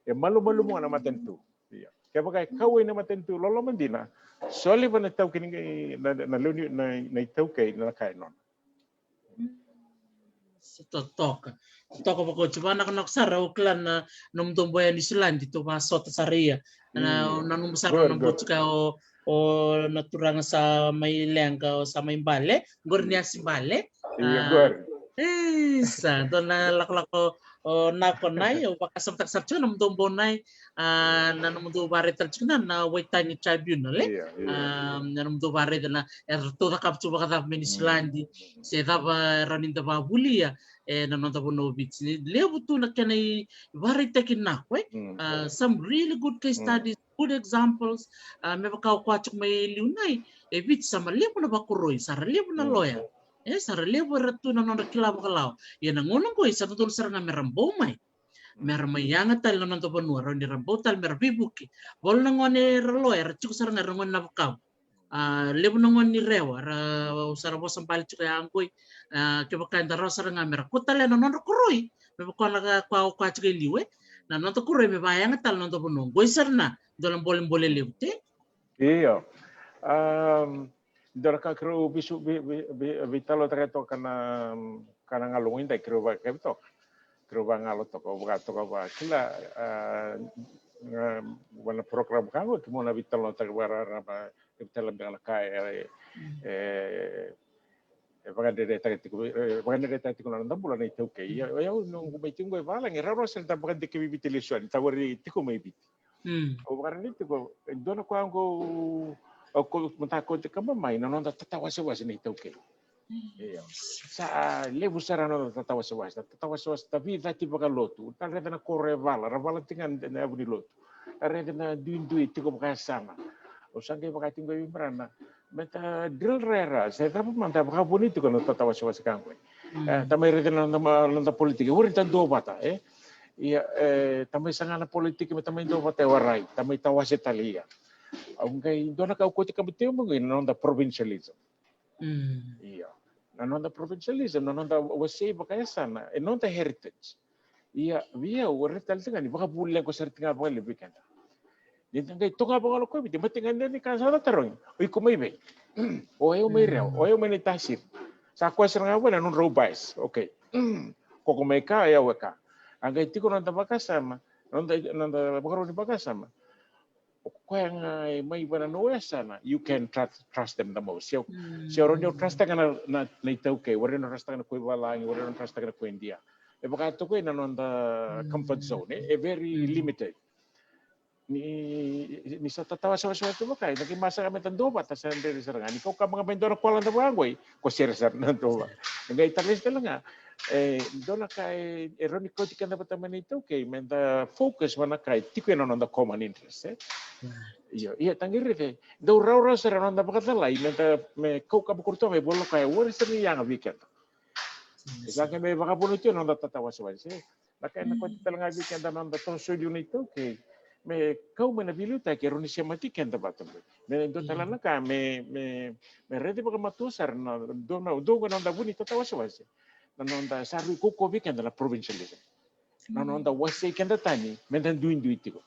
E malumalumu ga na matanitu. Ia. Kevaka e kauwai na matanitu loloma dina, soli va na itaukei ni, na, na lewe ni, na, na itaukei na ka e nona. Sa totoka. Totoka vakaoti, vanakonako sara, au kila na nomudou boya Niusiladi, tou vasota sara ia. Na, na nomu sara na botika o, o na turaga sa mai leqa, o sa mai bale, qori ni asi bale. Ia, qori. Isa, dua na lakolako o Nako Nai, au vakasamataka sara tiko na nomudou bau Nai, a, na nomudou vakaraica tale tiko na, na Waitangi Tribunal, e? A, na nomudou vakaraica na, eratou cakava tu vakacava mai Niusiladi, se cava e rawa ni da vakavulia, e, na noda vanua o Viti. Levu tu na kena ivakaraitaki Nako, e? A, some really good case studies, good examples, a, me vaka o koya tiko mai liu Nai, e Viti sa ma levu na vakoroi, sa ra levu na loya. E, sa ra levu era tu na nodra kila vakalawa. Ia na gauna qo, sa dodonu sara ga me ra bau mai. Me ra mai yaga tale na noda vanua, rawa ni ra bau tale me ra veivuke. Volo na gone era loya, era tiko sara ga era gone na vakau. A, levu na gone ni Rewa, ra, au sa ra vosa bale tiko ya qo. A, kevaka eda rawa sara ga me ra kua tale na nodra koroi. Me vaka na ka koya, koya tiko e liu, e. Na noda koroi me vakayaga tale na noda vanua. Qo sara na, dua na bolebole levu, te? Io. Am, dua na ka keirau veisu-, vei, vei, vei, veitalanoataka toka na, ka na galo gidai keirau vakayakavi toka. Keirau vagalo toka, au vaka toka vakila, a, a, va na program ka qo, keimau na veitalanoataka vakararaba, tale beka na ka e, e, e vakadredretaka tiko, e vakadredretaka tiko na noda bula na iTaukei. Ia, o yau noqu mai tiko qo e valagi, e rawarawa sara da vakadikevi Viti lesu yani, tawari tiko mai Viti. Au vakaraica tiko e dua na koya qo, au ko mata kauti kaba mai na noda tatawasewase na iTaukei. Ia. Sa levu sara na noda tatawasewase, tatawasewase, ta veicati vakalotu, ta raica na koro e vala, ra vala tiko ga na yavu ni lotu. Ra raica na duidui tiko vakayasana. Au sa qai vaka tiko qo vei Brana, me ta drill rara, se cava mada vakavuni tiko na tatawasewase ka qo. E, ta mai raica na noda, noda politiki, warai ta duavata, e. Ia, e, ta mai saga na politiki, me ta mai duavata, e warai, ta mai tawase tale. Ia. Au qai dua na ka au kauti kaba tiko mai qo na noda provincialism. Ia. Na noda provincialism, na noda wasei vakayasana, e noda heritage. Ia, vei au, warai tale tiko ga ni vakavulequ sara tiko ga vakalevu vei keda. Ni da qai toka vaka o koya Viti, mate ga ni ka sa da tarogi. O iko mai vei? O yau mai Rewa, o yau mai Naitasiri. Sa koya sara ga vua na nodrau bias. Okay. Ko ko mai ka, o yau e ka. A qai tiko na noda vakasama, na noda, na noda vakarau ni vakasama. O koya ga e mai vua na nomu yasana, you can trust, trust them the most. Se o, se o rawa ni o trust-taka na, na, na iTaukei, o rawa ni o trust-taka na koi valagi, o rawa ni o trust-taka na koi Idia. E vaka toka na noda comfort zone, e, e very limited. Ni, ni sa tatawasewase tu vaka, e na qai masaga me ta duavata sa dredre sara ga. Ni kau kaba ga mai dua na koya lada vaka qoi, ko sere sara na duavata. E qai talesi tale ga, e, dua na ka e, e rawa ni kauti keda vata mai na iTaukei, me da focus vua na ka e tiko ena noda common interest, e. Io, ia, taqiri, e dau rawarawa sara na noda vakacalai, me da, me kau kaba kuru tu mai, vola koya, warai sara ni yaga vei keda. E sa qai me vakavuna tu na noda tatawasewase, e. Na ka ena kauti tale ga vei keda na noda toso i liu na iTaukei. Me kau mai na veiliutaki e rawa ni semati keda vata mai. Me dua tale na ka me, me, me raici vakamatua sara na dua na, dua na noda vu ni tatawasewase. Na noda sa rui kaukaua vei keda na provincialism. Na noda wasei keda tani, me da duidui tiko.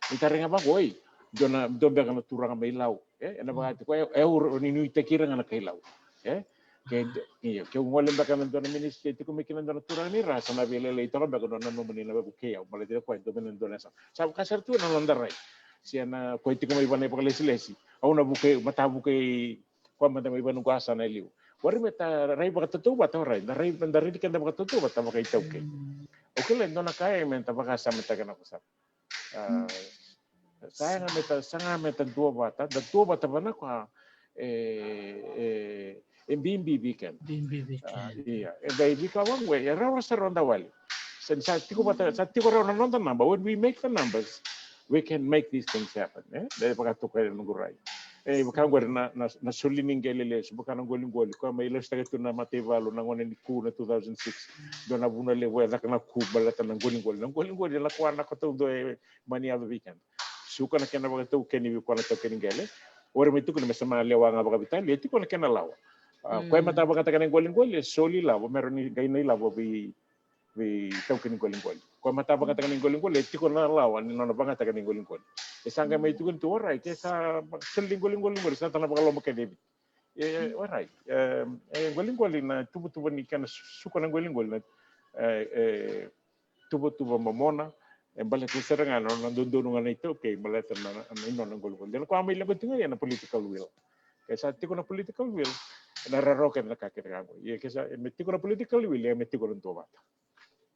Ni taroga vaka, oi, dua na, dua beka na turaga mai Lau. E, ena vaka tiko, e, e, au rawa ni nuitaki ira ga na kai Lau. E, ke, io, keu gole beka na dua na ministry tiko mai kina dua na turaga ni ra, sa na veilailai toka beka na nomuni na vukei au, baleta o koya e dua mai na dua na yasana. Sa vaka sara tu na noda rai. Se na koya tiko mai vua na ivakalesilesi. Au na vukei, mata vukei, koya mada mai vua na noqu yasana e liu. Warai me ta rai vakatautauvata, warai, da rai, da raici keda vakatautauvata, vakaitaukei. Au kila e dua na ka e me ta vakasamataka na ko sara. A, sa yaga me ta, saga me ta duavata, da duavata vua na ka e, e, e bibi vei keda. Bibi vei keda. A, ia, e qai veika vaqo, e rawarawa sara noda wali. Sa, sa tiko vata, sa tiko rawa na noda naba. When we make the numbers, we can make these things happen, e? Da vakatoka e noqu rai. E, vaka qori na, na, na soli ni qele lesu, vaka na qoliqoli, koya mai lasutaka tu na mataivalu, na gone ni ku na two thousand six. Dua na vuna levu e caka na ku, baleta na qoliqoli. Na qoliqoli, na koya na ka taudua e mani yaco vei keda. Suka na kena vakataukeni vei koya na taukeni qele. Ori mai tukuna me sa ma lewa ga vakaveitalia, e tiko na kena lawa. A, koya mata vagataka na iqoliqoli, e soli lavo, me rawa ni qai na ilavo vei, vei taukeni qoliqoli. Koya mata vagataka na iqoliqoli, e tiko na lawa ni nona vagataka na iqoliqoli. E sa qai mai tukuni tu, orait, ke sa soli iqoliqoli qori, sa ta na vakaloma kece e Viti. E, orait, e, e, qoliqoli na tuvatuva ni kena su-, suka na qoliqoli na, e, e, tuvatuva momona, e baleta sara ga na, na dodonu ga na iTaukei, baleta na, na, na inona na qoliqoli. Dela koya mai leqoti ga ia na political will. Ke sa tiko na political will, na rarawa kece na ka kece ga qo. Ia ke sa, me tiko na political will, ia me tiko na duavata.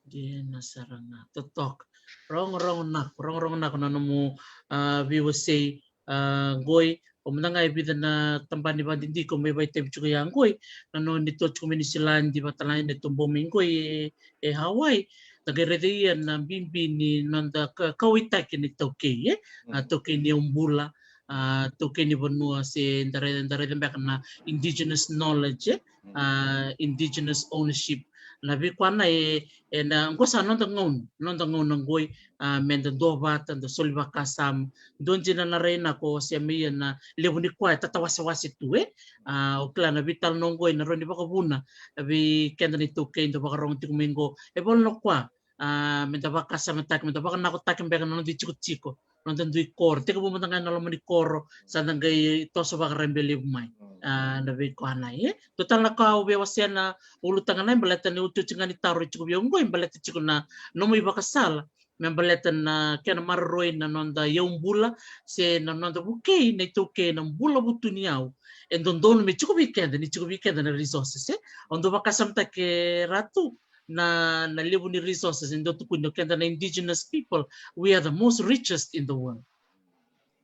Dina sara ga, totoka. Rogorogo nako, rogorogo nako na nomu, a, veiwasei, a, qoi, o mada ga e vica na tabana ni vakadidike me vakaitavi tiko ya qoi, na nona neitou tiko mai Niusiladi, vata na neitou bau mai qoi e, e Hawaii, da qai raica ia na bibi ni noda ka-, kauwaitaki na iTaukei, e? A, taukei ni yaubula, a, taukei ni vanua se da rai-, da raica beka na indigenous knowledge, e? A, indigenous ownership. Na veika na e, e na, qo sa noda gauna, noda gauna qoi, a, me da duavata, da soli vakasama. Dua dina na rai na ko se me ia na levu ni koya e tatawasewase tu, e? A, o kila na veitalanoa qoi na rawa ni vakavuna vei keda na iTaukei da vakarorogo tiko mai qo. E vola na koya, a, me da vakasamataki, me da vakanakotaki beka na noda itikotiko. noda dui koro, tekivu mada ga ena loma ni koro sa da qai toso vakaraibe levu mai. A, na veikoyanai, e dua tale na ka au via wasea na ulutaga na, e baleta ni otioti ga ni taro e tiko vei au oqo, e baleta tiko na nomu ivakasala me baleta na kena maroroi na noda iyaubula se na noda vukei na iTaukei na bula vutuniyau. E dodonu me tiko vei keda, ni tiko vei keda na resources, e. Au dau vakasamataki, Ratu, na, na levu ni resources e dau tukuni o keda na indigenous people, we are the most richest in the world.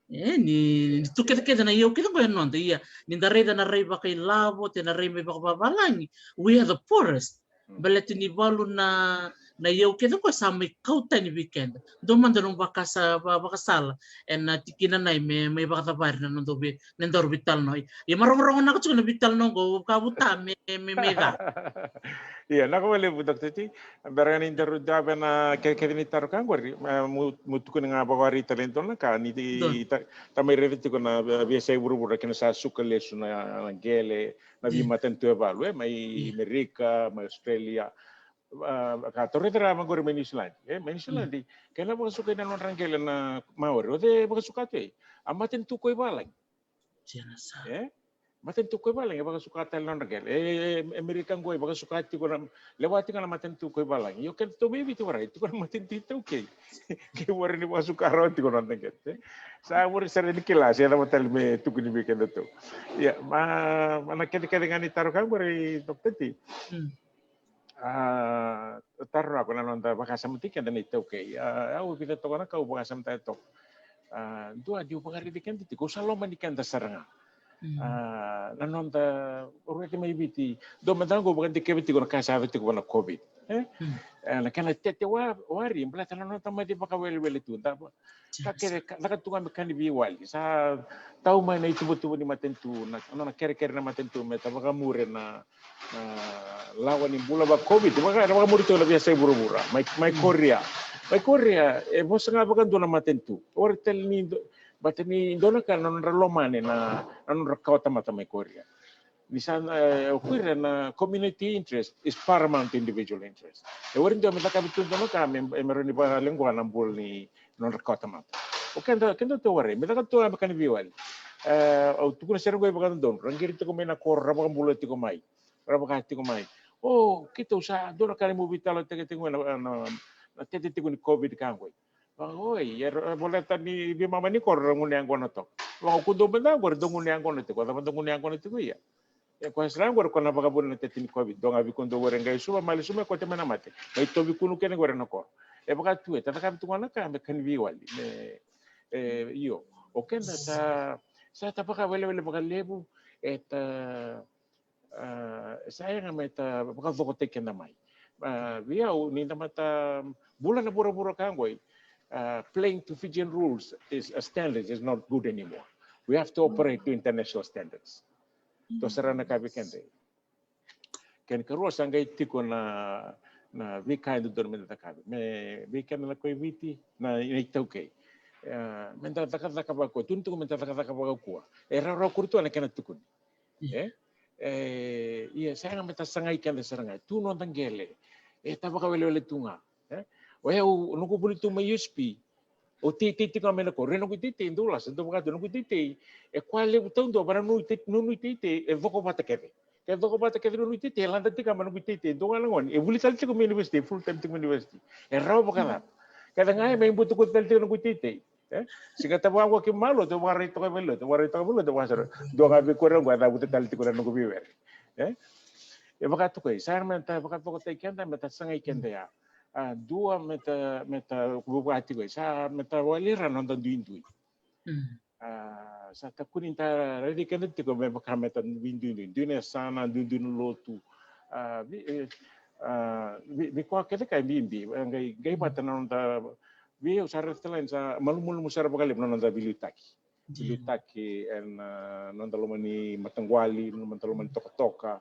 E, ni, ni tu kece kece na iyau kece qo e noda, ia ni da raica na rai vakailavo, te na rai mai vakavavalagi, we are the poorest. Baleta ni valu na, na iyau kece qo sa mai kau tani vei keda. Dua mada nomu vakasa, va, vakasala ena tikina nai me, mai vakacavari na noda vei, na daru veitalanoa. Ia ma rogorogonaka tiko na veitalanoa qo, ka vuta me, me, me ca. Ia, na ka valevu, Doctor T. Bera ga ni daru dave na kece, kece ni taro ka qori, e, mu, mu tukuni ga vakawari tale e dua na ka, ni ta, ta mai raica tiko na, e, veiyasai vuravura kena sa suka lesu na, na qele, na veimatanitu e valu, e, mai Amerika, mai Australia. A, ka tauri raica rawa qori mai New Zealand, e, mai New Zealand, kena vakasukai na nodra qele na Maori, o cei vakasuka tu, e? A matanitu koi valagi. E? Matanitu koi valagi e vakasuka tale na nodra qele. E, e, e, Amerika qo e vakasuka tiko na, lewa tiko na matanitu koi valagi. Io, keda tou mai Viti warai, tiko na matanitu iTaukei. Kei warai ni vakasuka rawa tiko na noda qele, e. Sa warai sara ni kila se cava tale me tukuni vei keda tou. Ia, ma, ma na kecekece ga ni taro ka qori, Doctor T. A, taro na ko na noda vakasamataki keda na iTaukei. A, au vica toka na ka au vakasamataka toka. A, dua, niu vakaraici keda tiko, au sa lomani keda sara ga. A, na noda raici mai Viti, dua mada qo vakadikeva tiko na ka sa yaco tiko vua na COVID, e? E, na kena tete wa, wari, baleta na noda tamata vakawelewele tu, da, ka kece, ka, caka tu ga me ka ni veiwali. Sa tau mai na ituvatuva ni matanitu, na, na, na kerekere na matanitu me ta vakamuri na, na lawa ni bula vaka-COVID, vaka, na vakamuri tu na veiyasai vuravura mai, mai Korea. Mai Korea e vosa ga vakadua na matanitu. Ori tale ni do, baleta ni dua na ka na nodra lomani na, na nodra kawatamata mai Korea. Ni sa, e, o ira na community interest is paramount to individual interest. E warai dua me cakavi tu dua na ka me, me rawa ni vakalequa na bula ni nodra kawatamata. O keda, keda tou warai me caka tu ga me ka ni veiwali. E, au tukuna sara qo e vakadodonu, ra qiri tiko mai na koro, ra vakabula tiko mai, ra vaka tiko mai. O keitou sa dua na ka ni mu veitalanoataka tiko mai na, na, na tete tiko ni COVID ka qoi. Vaka, oi, era voleka ni veimama ni koro ra gunu yaqona toka. Vaka, ko dou mada qori dou gunu yaqona tiko, cava dou gunu yaqona tiko ia? E koya sara qori ko na vakavuna na tete ni COVID, dou ga vei ko dou qori e qai Suva, male Suva, e kote mai na mate. Mai tovi kunu kece qori na koro. E vaka tu e ta cakavi tu ga na ka me ka ni veiwali. Me, e, io. O keda sa, sa ta vakawelewele vakalevu, e ta, a, sa yaga me ta vakacokotaki keda mai. A, vei au, ni da mata bula na vuravura ka qoi, a, playing to Fijian rules is, a, standards is not good anymore. We have to operate to international standards. Toso sara na ka vei keda. Kena karua sa qai tiko na, na veika e dodonu me da cakavi. Me vei keda na koi Viti, na, na iTaukei. A, me da cakacaka vakakua, tukuni tiko me da cakacaka vakakua. E rawarawa kuri tu na kena tukuni. E? E, ia, sa yaga me ta sagai keda sara ga. Tu noda qele. E ta vakawelewele tu ga. E? O yau, noqu vuli tu mai U S P. Au teitei tiko ga mai na koro. Noqu iteitei, dou lasa, dou vakatu, noqu iteitei. E koya levu taudua, vaka na noqu ite-, noqu iteitei, e coko vata kece. Ke coko vata kece noqu iteitei, e lada tiko ga mai noqu iteitei. Dou ga na gone, e vuli tale tiko mai university, full time tiko mai university. E rawa vakacava. Kece ga e mai butukutu tale tiko noqu iteitei. E? Siga ta vaqo ki malu, tou vakarai toka vei lo, tou vakarai toka vei lo, tou vakasara. Dua ga vei koya qo, a cavuta tale tiko na noqu veiwere. E? E vaka toka i, sa me ta vakacokotaki keda, me ta sagai keda ya. A, dua me ta, me ta vuvati ko i, sa me ta wali ra noda duidui. A, sa ta kuni ta raici keda tiko me vaka me ta duidui, duidui na yasana, duidui na lotu. A, vi, e, a, vi, vi koya kece ka e bibi, e, qai, qai vata na noda, vi, au sa raica tale ni sa malumalumu sara vakalevu na noda veiliutaki. Veiliutaki ena, a, noda loma ni mataqali, noda loma ni tokatoka,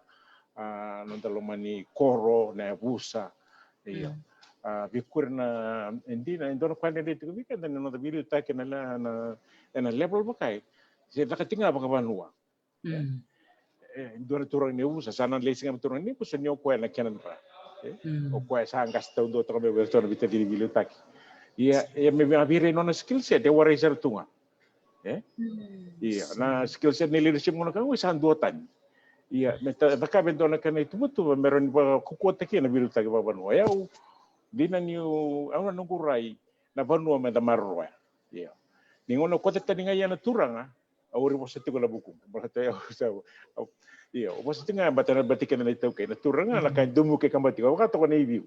a, noda loma ni koro, na yavusa. Io. A, vei kuri na, e dina, e dua na ka dredre tiko vei keda na noda veiliutaki ena, na, ena level vakai. Se caka tiko ga vakavanua. E, dua na turaga ni yavusa, sa na lesi ga na turaga ni yavusa, ni o koya na kena dra. E, o koya sa qase taudua toka me vei ratou na veitacini veiliutaki. Ia, ia me via vira e nona skill set e warai sara tu ga. E? Ia, na skill set ni leadership gona ka goi sa duatani. Ia, me ta cakava e dua na kena ituvatuva me rawa ni vakaukauwataki na veiliutaki vakavanua. Ia, au dina niu, au na noqu rai na vanua me da maroroya. Ia, ni gauna o kote tani ga ia na turaga, au ri vosa tiko na vuku. Baleta au sa, au, ia, au vosa tiko ga bata na bati keda na iTaukei, na turaga na ka e domu ke kaba tiko, au vaka toka na iviu.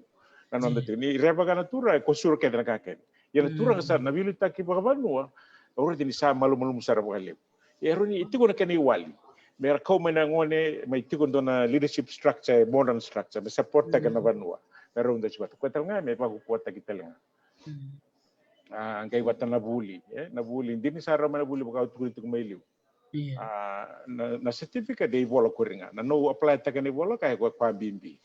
Na noda tiko ni reva ga na turaga e kosura kece na ka kece. Ia na turaga sara na veiliutaki vakavanua, au raica ni sa malumalumu sara vakalevu. Ia e rawa ni tiko na kena iwali me ra kau mai na gone, mai tiko dua na leadership structure, modern structure me supporttaki na vanua. Me rau dua si vata koya tale ga me vakaukauwataki tale ga. A, qai vata na vuli, e, na vuli dina sa rau mai na vuli vaka au tukuni tiko mai liu. A, na, na certificate e ivola kori ga, na nou applytaka na ivola ka e koya bibi.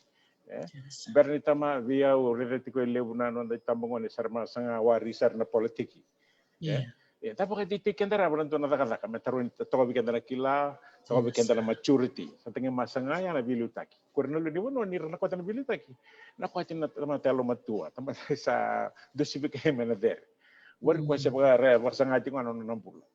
E, bera ni tama vei au raica tiko e levu na noda itabagone sa ra ma saga wari sara na politiki. E, e, da vakateitei keda rawa na dua na cakacaka me taroni toka vei keda na kila, toka vei keda na maturity. Sa tagi ma saga ya na veiliutaki. Kori na lua ni vanua ni ra na koya na veiliutaki. Na koya tini na tamata yalomatua, tamata sa dusi vei kei me na cere. Wari koya se vakare, vakasaga tiko ga na nona bula.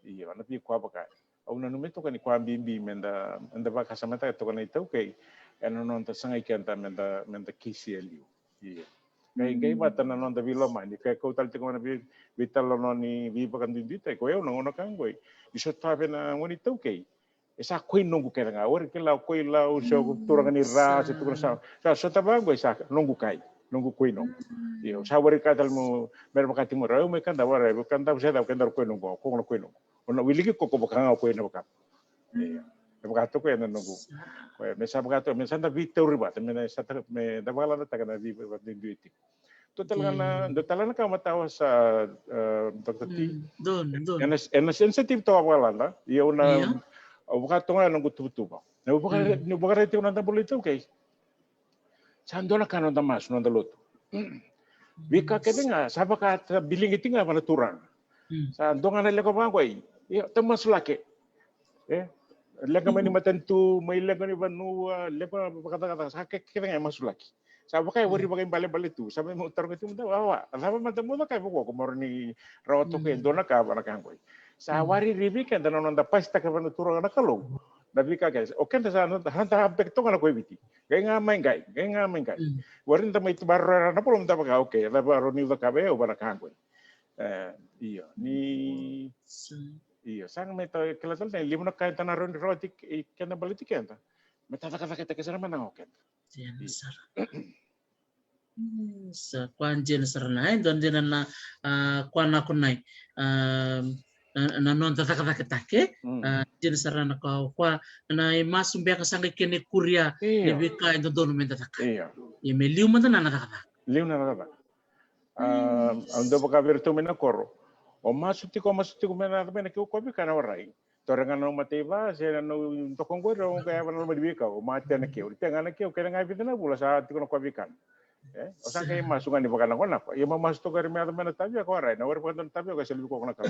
Io, na veikoya vaka. Au nanumi toka ni koya bibi me da, me da vakasamataka toka na iTaukei. E na noda sagai keda me da, me da kisi e liu. Ia. Qai, qai vata na noda veilomani, ka e kau tale tiko na vei, veitalanoa ni veivakaduiduitaki, ko yau na gauna ka qoi. Ni sotava na gone iTaukei. E sa koi noqu kece ga, wari kila koi lau, se o turaga ni ra, se tukuna sa, sa sotava qoi sa noqu kai, noqu koi noqu. Io, sa wari ka tale mo, mera vaka tiko mo ra, au mai kada wara, kada se cava, kada koi noqu, ko na koi noqu. O na wiliki ko ko vaka ga o koya na vaka. Ia. E vaka toka ya na noqu. Koya me sa vaka toka, me sa da veitauri vata, me na sa ta, me da vakalalataka na veivakaduiduitaki. Dua tale ga na, dua tale na ka matawa sa, e, Doctor T. Donu, donu. Ena, ena sensitive toka vakalada, ia au na, au vaka toka ya noqu tuvatuva. Na au vaka, na au vakarai tiko na da bula iTaukei. Sa dua na ka noda masu, noda lotu. Veika kece ga, sa vaka ta biligi tiko ga vana turaga. Sa dua ga na leqa vaqoi. Ia, ta masulaki. E? Leqa mai ni matanitu, mai leqa ni vanua, leqa vakacakacaka, sa ke, kece ga e masulaki. Sa vaka e wari vakaibalebale tu, sa mai mo taroga tiko mada, wawa, a cava mada mo caka e voko, ko maro ni rawa toka e dua na ka vana ka qoi. Sa wari rivi keda na noda pasitaka vana turaga na Kalou. Na veika kece, o keda sa noda, noda beka toka na koi Viti. Qai ga mai qai, qai ga mai qai. Wari da mai tu varo na polo mada vaka, okay, da varo ni cakava e au vana ka qoi. E, io, ni, io, sa ga mai ta kila tale, levu na ka eda na rawa ni rawati keda baleti keda. Me ta cakacakataka sara mada ga o keda. Dina sara. Sa koya dina sara na, e dua dina na, a, koya na kunai. A, na, na noda cakacakataki, e? A, dina sara na koya, koya na imasu beka sa qai kena ikuria ni veika e dodonu me da caka. Ia me liu mada na na cakacaka. Liu na cakacaka. A, au dau vaka vei iratou mai na koro. O masu tiko, o masu tiko me na yaco mai na keu kovi ka na warai. Tore ga na nomu mataiva se na nomu toko qori, o qai yava na loma ni veikau, o mate na keu. Ni tega na keu, kena ga e vica na vula sa tiko na kovi kana. E? O sa qai masu ga ni vakanakona ko. Ia ma masu toka ira me yaco mai na tavia ko warai, na wari vakadua na tavia ko e selu viko ko na kau.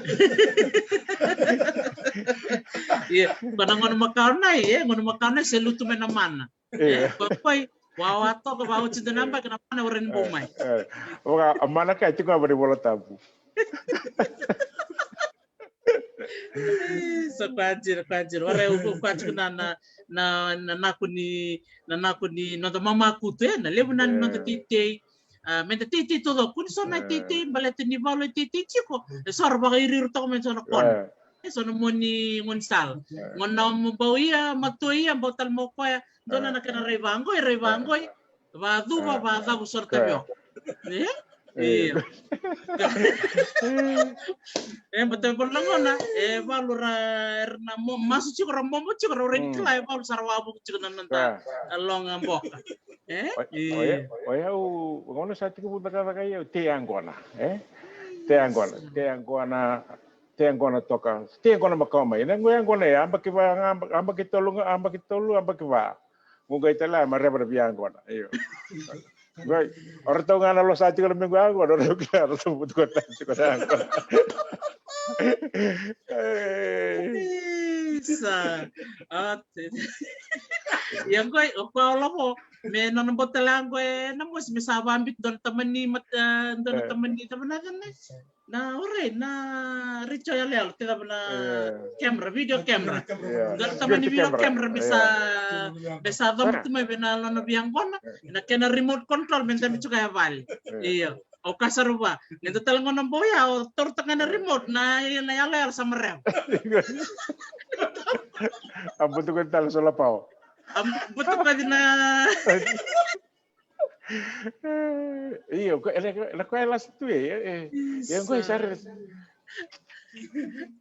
Ia, ko na gona makawa nai, e? Gona makawa nai se lutu mai na mana. Ia. Ko koi, wawa toka, wawa tiko na baki na mana, warai ni bau mai. E, e. Vaka, a mana ka e tiko ga vani Vola Tabu. Sa koya tiko, koya tiko. Warai, koya tiko na, na, na, na naku ni, na naku ni noda mamakutu, e, na levu na noda teitei. A, me da teitei taucoko, kua ni so na teitei, baleta ni valu e teitei tiko, e so ra vakairiiri toka mai so na kona. E so na moni, moni sala. Gona mo bau ia, matua ia, bau tale mo koya, dua na kena rai vaqoi, rai vaqoi, vacuva, vacavu so ra tavioka. E? Io. E, bata e bolo na gona, e valu ra, era na mo, masu tiko ra momo tiko ra rai ni kila, e valu sa ra wavuku tiko na noda loga boka. E? O, o yau, o yau, gona sa tiko vu cakacaka i au, tei yaqona, e? Tei yaqona, tei yaqona, tei yaqona toka, tei yaqona makawa mai. Na qo yaqona e, abaki va, abaki tolu, abaki tolu, abaki va. Qo qai tale, ma reva na via yaqona. Io. Qoi, o ratou ga na losa tiko na mequ yaqona, o ratou kila, o ratou vutuka tani tiko na yaqona. Ei. Isa. Ate. Ia qoi, o koya o lavo, Me nona bau tale ga qo e na mosi me sa vabit dua na tamani mata, dua na tamani tamana na na orai na richo yaloyalo te cava na camera, video camera. Dua na tamani video camera me sa me sa coma tu mai vei na nona viagona na kena remote control me dabe tu ga e vale. Io. Au ka sara vua. Ni dua tale gona bau ya, au taura taka na remote na na yaloyalo sa mareva. A butuka tale solar power. A butuka na Io, ko ela ko ela last tu e e e ko sara.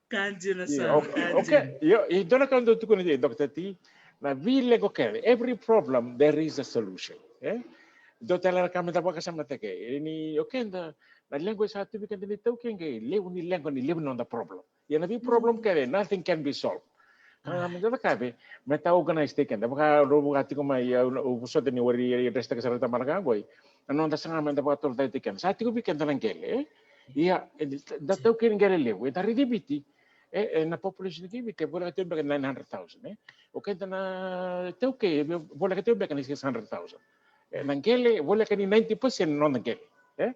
Ka dina sa. Okay, io, e dua na ka dau tukuna e Doctor T, na veileqa kece, every problem there is a solution. E dua tale na ka me da vakasamataka e ni o keda na leqa e sa tu vei keda ni taukei qai levu ni leqa ni levu ni noda problem. Ia na vei problem kece, nothing can be solved. Ka ga me da cakava me ta organize tiko keda vaka rau vaka tiko mai, au vosota ni wari address taka sara tamana ka qoi. Na noda saga me da vakatolocai tiko keda sa tiko vei keda na qele. Ia da taukei ni qele levu, e da raici Viti. E na population ki Viti e voleka tiko beka nine hundred thousand. E o keda na taukei e voleka tiko beka ni six hundred thousand. E na qele e voleka ni ninety percent na noda qele. E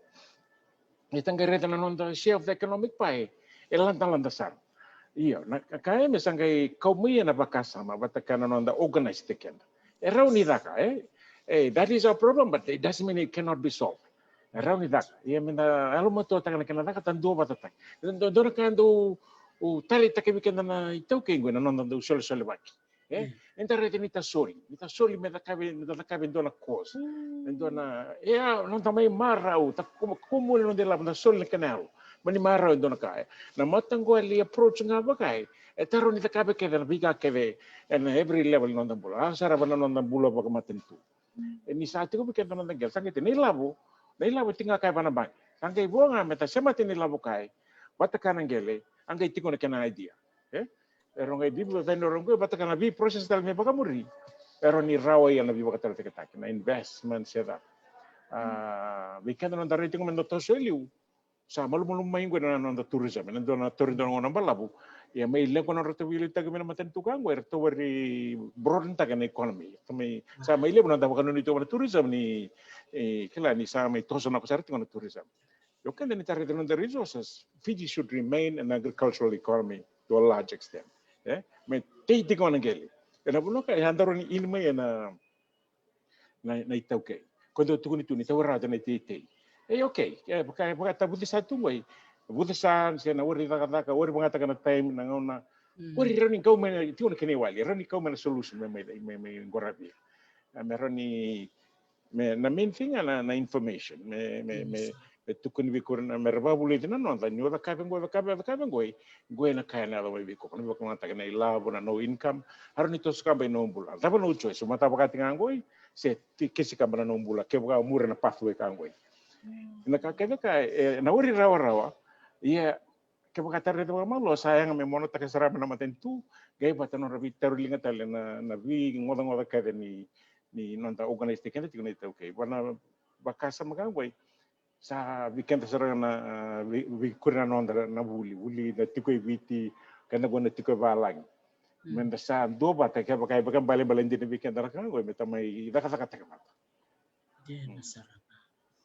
e ta qai raica na noda share of the economic pie e ladalada sara. Io, na ka e me sa qai kau mai ia na vakasama vata kei na noda organize tiko keda. E rawa ni caka, e? E, that is our problem, but it doesn't mean it cannot be solved. E rawa ni caka. Ia me da yalomatuataka na kena caka, ta duavatataka. Dua na ka dau taleitaka vei keda na itaukei qo na noda dau solesolevaki. E, eda raica ni ta soli, ni ta soli me cakava, me da cakava e dua na course. E dua na, e a noda mai marau, ta kumuli noda ilavo, da soli na kena yalo. Mani marau e dua na ka e na mataqali approach ga vaka e, e taro ni cakava kece na veika kece ena every level ni noda bula. A sarava na noda bula vakamatanitu. E ni sa tiko vei keda na noda qele, sa qai tiko na ilavo, na ilavo tiko ga ka e vanabaqe. Sa qai vo ga me ta semati na ilavo ka e vata ka na qele, a qai tiko na kena idea. E E rau qai vivi vata ni rau qai vata ka na vei process tale me vakamuri. E rau ni rawa ia na veivakataletakitaki na investment se cava. A vei keda na noda rai tiko me da toso e liu. Sa malumalumu mai qo na noda tourism, na dua na tori dua na gauna balavu. Ia mai lequ na nodratou veiliutaki mai na matanitu ka qo, e ratou wari broaden taka na economy. Sa mai levu na noda vakanuinui tiko na tourism ni kila ni sa mai toso na ko sara tiko na tourism. Io keda ni ta raica na noda resources, Fiji should remain an agricultural economy to a large extent. E me tei tiko na qele. E na vanua ka e a daru ni ini mai e na na itaukei. Ko dau tukuni tu ni tau rata na iteitei. E okay, e vaka e vaka ta vucesa tu mai. Vucesa se na wari cakacaka, wari vagataka na time na gauna. Wari rau ni kau mai na tiko na kena iwali, rau ni kau mai na solution me mai me mai qoravi. Me rau ni me na main thing a na, na information me, me, me, me tukuni vei kura na me ra vakavulici na noda ni o cakava qo, cakava, cakava qo, qo e na ka e na yaco mai vei koko, na vakamataka na ilavo, na no income, a rau ni toso kaba i no bula, cava no choice, mata vakati ga qo se ti kesi kaba na no bula, ke vaka muri na pathway ka qo. Na ka kece ka e na wari rawarawa, ia kevaka tara raica vakamalo sa yaga me monataka sara mai na matanitu, qai vata nodra veitauri liga tale na, na veigocagoca kece ni, ni noda organize tiko keda tiko na itaukei. Vana vakasama ka qoi, sa vei keda sara na, vei, veikuri na noda na vuli, vuli na tiko e Viti, keda qo na tiko e valagi. Meda sa dua vata kevaka e vakabalebale dina vei keda na ka qoi, me ta mai cakacakataka vata. Dina sara ga.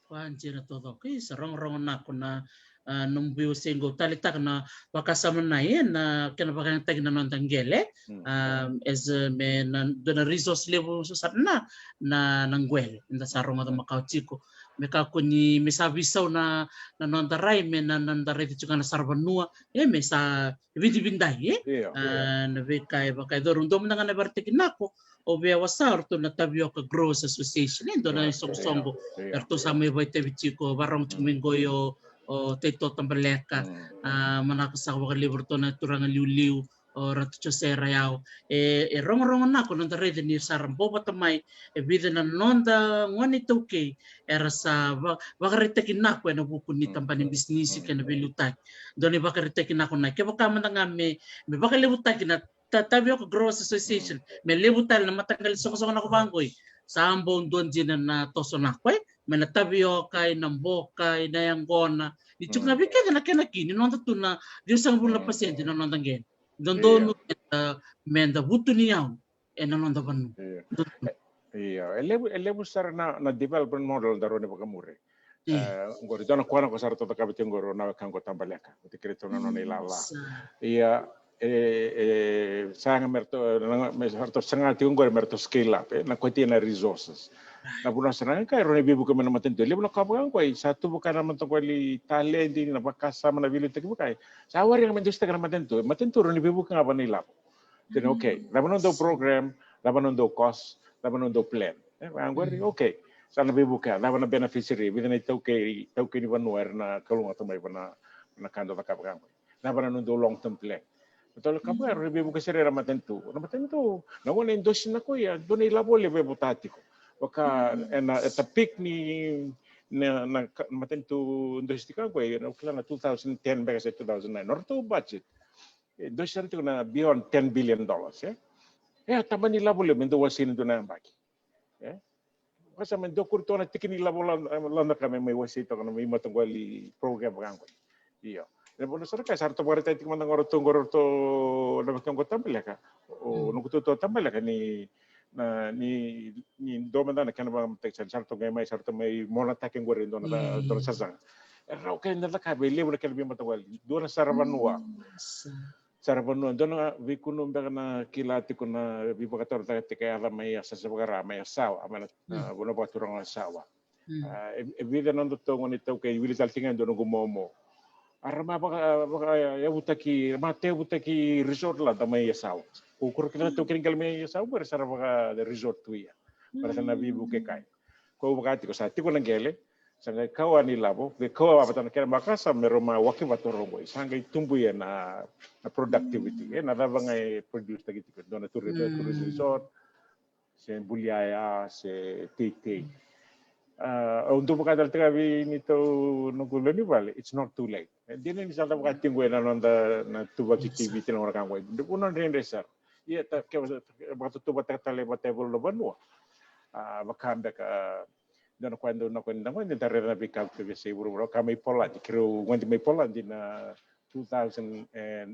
Vua dina taucoko, isa rogorogo nako na, a, nomu veiwasei qo, taleitaka na vakasama na, e, na kena vakayagataki na noda qele. A, as, a, me na dua na resource levu sara na, na, na qele. Eda sa rogoca makawa tiko. Me kakua ni, me sa veisau na, na noda rai, me na, na noda rai tiko na saravanua. E, me sa vidividai, e? A, na veika e vakaicoro. Dua mada ga na ivakaraitaki nako, o via wasa o ratou na Tavioka Growers Association, e dua na isoqosoqo eratou sa mai vakaitavi tiko, vakarogo tiko mai qo i o, o Taito Tabaleka, a, manako saka vakalevu ratou na turaga liuliu, o Ratu Jose Rayau, e, e rogorogo nako na noda raica ni sa ra bau vata mai, e vica na noda gone iTaukei, era sa va, vakaraitaki nako ena vuku ni tabana ni bisinisi kei na veiliutaki. Dua na ivakaraitaki nako na, kevaka mada ga me, me vakalevutaki na Ta, Tavioka Growers Association, me levu tale na mataqali soqosoqo nako vaqoi. Sa bau dua dina na toso nako, e? Me na tavioka, i na boka, i na yaqona. Ni tiko ga vei keda na kena ki, ni noda tu na ciwasagavulu na pasede na noda qele. Dodonu meda, meda vutuniyau ena noda vanua. Dodonu. Ia, e levu, e levu sara na, na development model da rawa ni vakamuri. E, qori dua na koya na ko sara toka vata qori na wekaqu o Tabaleka. Oti kere tou na nona ilala. Ia, e, e, saga me ratou, me ratou saga tiko qori me ratou scale up, e, na koya tiko na resources. Na vuna sara ga e rawa ni veivuke mai na matanitu. E levu na ka vaka qori, sa tu vaka na mataqali taledi, na vakasama, na veiliutaki vaka. Sa wari ga me dusitaka na matanitu. Matanitu rawa ni veivuke ga vaka na ilavo. Then, okay, cava na dou program, cava na dou course, cava na dou plan. E, vaka qori, okay. Sa na veivuke, cava na beneficiary, vica na itaukei, taukei ni vanua era na kalougata mai vaka na, na ka dou cakava vaka qori. Cava na dou long term plan. Tole ka vaka, era veivuke sara na matanitu. Na matanitu, na gauna e dosi na koya, dua na ilavo levu e vota tiko. Vaka, ena, e ta pick ni, na, na ka, matanitu dosi tiko qori, na kila na two thousand ten beka se two thousand nine. Na ratou budget. E, dosi sara tiko na beyond ten billion dollars, e? E, a tabani lavo levu me dou wasei ni dua na yabaki. E? Vasa me dou kuri toka na tiki ni lavo la, la na ka me mai wasei toka na mai mataqali program vaka qori. Io. E, vuna sara ka, sa ratou vakaraitaka tiko mada qori ratou, qori ratou na vaka qo Tabaleka. O, noqu tutu o Tabaleka ni, na, ni, ni dua mada na kena vakamataki sa, sa ratou qai mai, sa ratou mai monataki qori dua na, dua na sasaga. E rawa kena cakava e levu na kena veimataqali. Dua na saravanua. Saravanua, dua na veikunu beka na kila tiko na veivakatorocaketaki e yaco mai a sasa vakara, mai a Sawa, mai na, na vanua vakaturaga o Sawa. A, e, e vica na nodatou gone iTaukei, wili tale tiko ga e dua noqu momo. A ra ma vaka, vaka, yavutaki, ma teyavutaki resort la da mai a Sawa. Ko kura kina tou kena qele mai a Sawa, qori sa ra vaka resort tu ia. Baleta na veivuke kai. Ko vaka tiko, sa tiko na qele, sa qai kawa ni lavo, qai kawa vata na kena makasa me rau ma waki vata rau qoi. Sa qai tubu ia na, na productivity, e, na cava ga e produce taki tiko. Dua na tourist, tourist resort, se buli yaya, se teitei. A, au dau vaka tale tiko vei neitou noqu lewe ni vale, it's not too late. E, dina ni sa da vaka tiko e na noda na tuvaki T V tiko na ka qoi. Dau vuna dredre sara. Ia, ta, ke, ke vakatutuvata tale vata e vuravura vanua. A, vaka beka, dua na koya dau na koya ni da qoi, da raica na veika ko via sei vuravura, ka mai Poladi, keirau gone mai Poladi na two thousand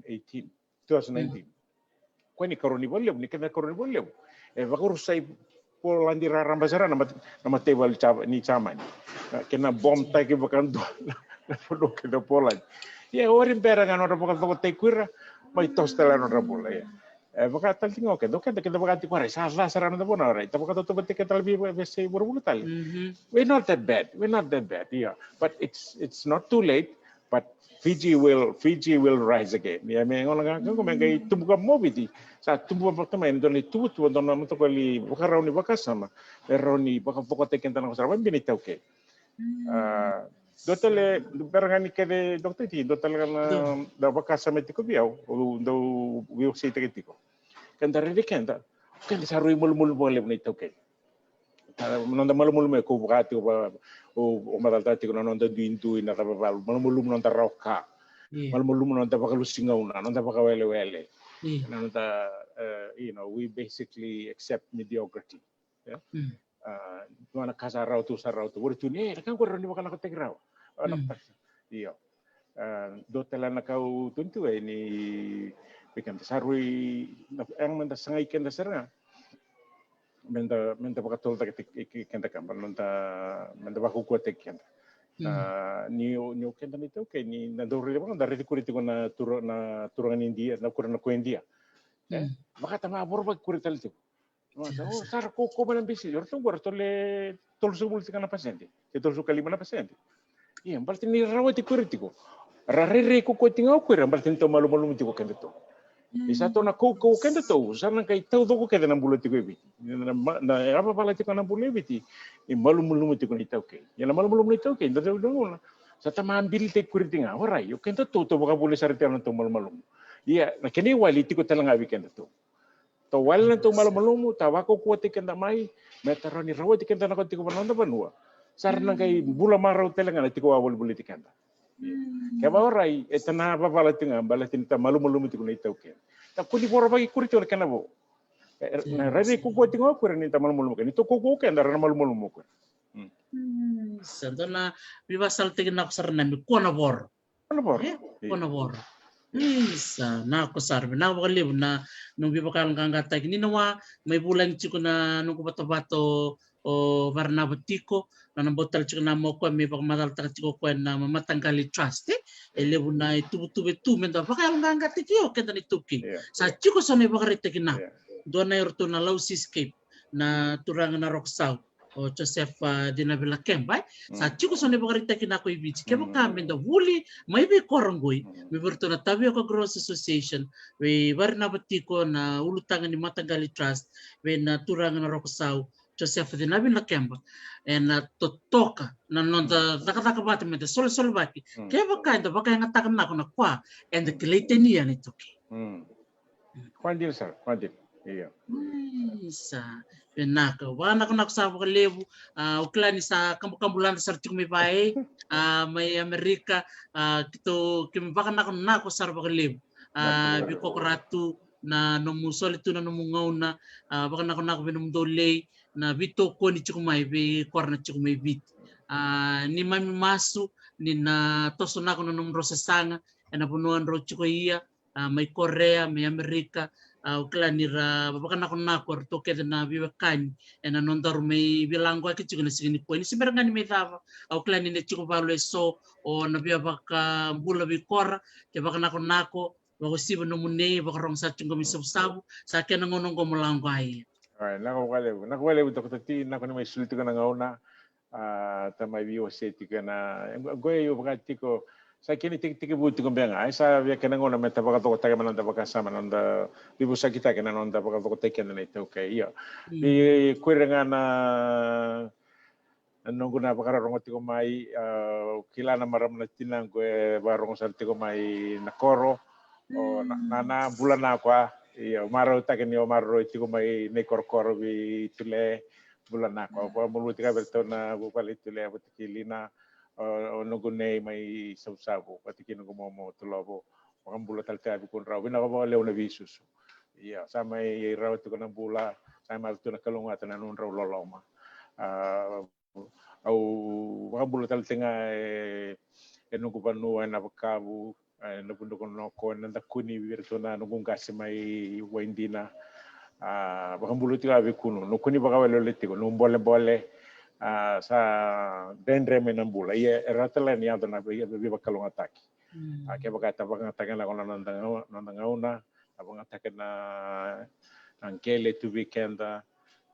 eighteen, two thousand nineteen. Koya ni karua ni valu levu, ni keda karua ni valu levu. E vakarusai Poladi raraba sara na mat-, na mataivalu ni Jamani. Na kena bom taki vakadua na, na vanua keda Poladi. Ia, ori bera ga nodra vakacokotaki ko ira, mai toso tale nodra bula, ia. E, vaka tale tiko o keda, o keda, keda vaka tiko, orait, sa ca sara noda vanua, orait, ta vakatautauvata tiko tale vei, vei, vei sei vuravura tale. We're not that bad, we're not that bad, yeah. But it's, it's not too late, but Fiji will, Fiji will rise again. Ia, me gauna ga, ga, me qai tubu ka mo Viti, sa tubu vata mai, dua na ituvatuva, dua na mataqali vakarau ni vakasama, e rawa ni vakavokataki keda na kosara, vabini tau ke. A, dua tale, bera ga ni kece, Doctor T, dua tale ga na, na vakasama tiko vei au, au dau veiwaseitaki tiko. Keda rairai keda, keda sa rui malumalumu vakalevu na iTaukei. Ka, noda malumalumu e ko vaka tiko va, o, o macalataka tiko na noda duidui, na cava valu, malumalumu noda rawa ka. Malumalumu noda vakalusi gauna, noda vakawelewele. Na noda, e, you know, we basically accept mediocrity. Ia. A, dua na ka sa rawa tu, sa rawa tu. Vori tu ni, e, na ka qori rawa ni vakanakotaki rawa. A, na ka, io. A, dua tale na ka au tukuna tu e ni, vei keda sa rui, na, e, meda sagai keda sara ga. Meda, meda vakatolocaketaki keda ka, meda, meda vakaukauwataki keda. Na, ni o, ni o keda na iTaukei, ni na dau raici vaka, da raici kuri tiko na tura, na turaga ni Idia, na kura na ko Idia. E, vakatama vorovaki kuri tale tiko. Sa ra kaukaua mai na bisi, o ratou qo, o ratou le tolusagavulu tiko na pasede, se tolusagavulu ka lima na pasede. Ia, baleta ni rawati ko ira tiko. Ra rairai kaukaua tiko ga ko ira, baleta ni tou malumalumu tiko kedatou. Ni sa tou na kaukaua kedatou, sa na qai taucoko kece na bula tiko e Viti. Na, na, na yavavala tiko na bula e Viti, ni malumalumu tiko na iTaukei. Ia na malumalumu na iTaukei, da dau gauna. Sa ta mabilitaki ko ira tiko ga, orait, o kedatou, tou vakavuli sara tiko na tou malumalumu. Ia, na kena iwali tiko tale ga vei kedatou. Tou wale na tou malumalumu, ta vakaukauwataki keda mai, me ta rawa ni rawati keda na ka tiko vaka noda vanua. Sa ra na qai bula marau tale ga na tiko wavolivoli tiko keda. Kevaka orait, e ta na vavala tiko ga, baleta ni ta malumalumu tiko na iTaukei. Ta kua ni vorovaki ko ira tiko na kena vo. E, na rairai kaukaua tiko ga ko ira ni ta malumalumu keda. Ni tou kaukaua keda, ra na malumalumu ko ira. Sa dua na veivakasalataki na ko sara na me kua na voro. Kua na voro. E, kua na voro. Isa, na ko sara, vinaka vakalevu na nomu veivakayaloqaqataki. Ni na wa, mai vulagi tiko na noqu vatavata o, o Varanava tiko, na na bau tale tiko na mo koya me vakamacalataka tiko koya na ma-, Mataqali Trust, e? E levu na ituvatuva e tu me da vakayaloqaqataki o keda na iTaukei. Yeah, sa yeah. Tiko so na ivakaraitaki na. Yeah. Dua na iratou na Lau Seascape, na turaga na Roko Sau, o Joseph, ah, Dina Vilakeba, e? Sa tiko so na ivakaraitaki na ko i Viti. Kevaka me da vuli mai vei koro qoi, me vei iratou na Tavioka Growers Association, vei Varanava tiko na ulutaga ni Mataqali Trust, vei na turaga na Roko Sau, Joseph Dina Vilakeba, ena totoka na noda cakacaka vata me da solasolivaki. Kevaka eda vakayagataka na ko na kwa, eda kilai tani yani toki. Kua dina sara, kua dina. Io. Isa. Vinaka. Vakanakonako sara vakalevu. Ah, au kila ni sa kabukabulada sara tiko mai vei, ah, mai Amerika. Ah, keitou, keimami vakanakonako sara vakalevu. Ah, vei Kokoratu, na nomu soli tu na nomu gauna. Ah, vakanakonako vei nomudou lei na veitokoni tiko mai vei koro na tiko mai Viti. Ah, neimami masu ni na toso nako na nomudrau sasaga ena vanua drau tiko ia, ah, mai Korea, mai Amerika, ah, au kila ni ra vakanakonako o ratou kece na veiwekani ena nodaru mai veilagoyaki tiko ena siga nikua. Ni se bera ga ni mai cava, au kila ni na tiko valu eso o na via vakabula vei koro, ke vakanakonako, vakauasivi nomuni, vakarogo sara tiko mai Savusavu, sa kena gauna oqo mo lagoya. Alright, naka vakalevu, naka vakalevu Dokita T, naka ni mai soli tiko na gauna. Ah, ta mai veiwasei tiko ena, qo e au vaka tiko, sa kena itekitekivu tiko beka ga, e sa via kena gauna me ta vakacokotaki mai na noda vakasama, na noda veivosakitaki, na noda vakacokotaki keda na iTaukei, io. Ni ko ira ga na, na noqu na vakarorogo tiko mai, ah, au kila na marama na tinaqu e vakarorogo sara tiko mai na koro, o na, na, na bula nako, io, marautaki ni o maroroi tiko mai na ikorokoro vei Tule, bula nako. Au vakamalumu tiko vei iratou na vuvale i Tule vata kei Lina, o, o noqu nei mai Savusavu, vata kei noqu momo Tulovo. Vakabula tale tiko vei kemudrau. Vinaka vakalevu na veisusu. Ia, sa mai rawa tiko na bula, sa mai tu na kalougata na nodrau loloma. Ah, au vakabula tale tiko ga e, e noqu vanua e Navakavu, e, na vuduko noko, na dakuni vei iratou na noqu qase mai Waidina. Ah, vakabula tiko ga vei kemuni, noqu ni vakawelewele tiko, noqu bolebole. Ah, sa dredre mai na bula. Ia, e rawa tale ni yaco na vei, veivakalougatataki. Ah, kevaka e ta vakayagataka na noda, noda gauna, a vakayagataka na, na qele tu vei keda,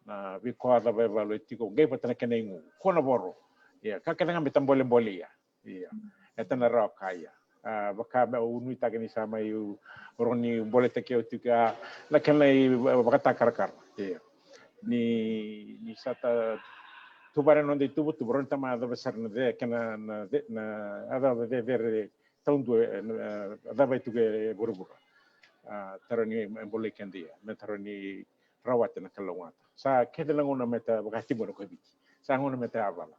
na veika cava e valu e tiko, qai vata na kena igu, ko na voro. Ia, ka kece ga me ta bolebole ia. Ia. E ta na rawa ka ia. Ah, vaka me au nuitaka ni sa mai u, u rawa ni boletaki au tiko, ah, na kena ivakatakarakara. Ia. Ni, ni sa ta tuvara na noda ituvatuva, rawa ni ta mai yacova sara na ce, kena, na ce, na, yacova cecere taudua, e, e, cava e tiko e vuravura. Ah, ta rawa ni, e, bolei keda ia, me ta rawa ni rawata na kalougata. Sa kece na gauna me ta vakatibuna ko Viti. Sa gauna me ta yavala.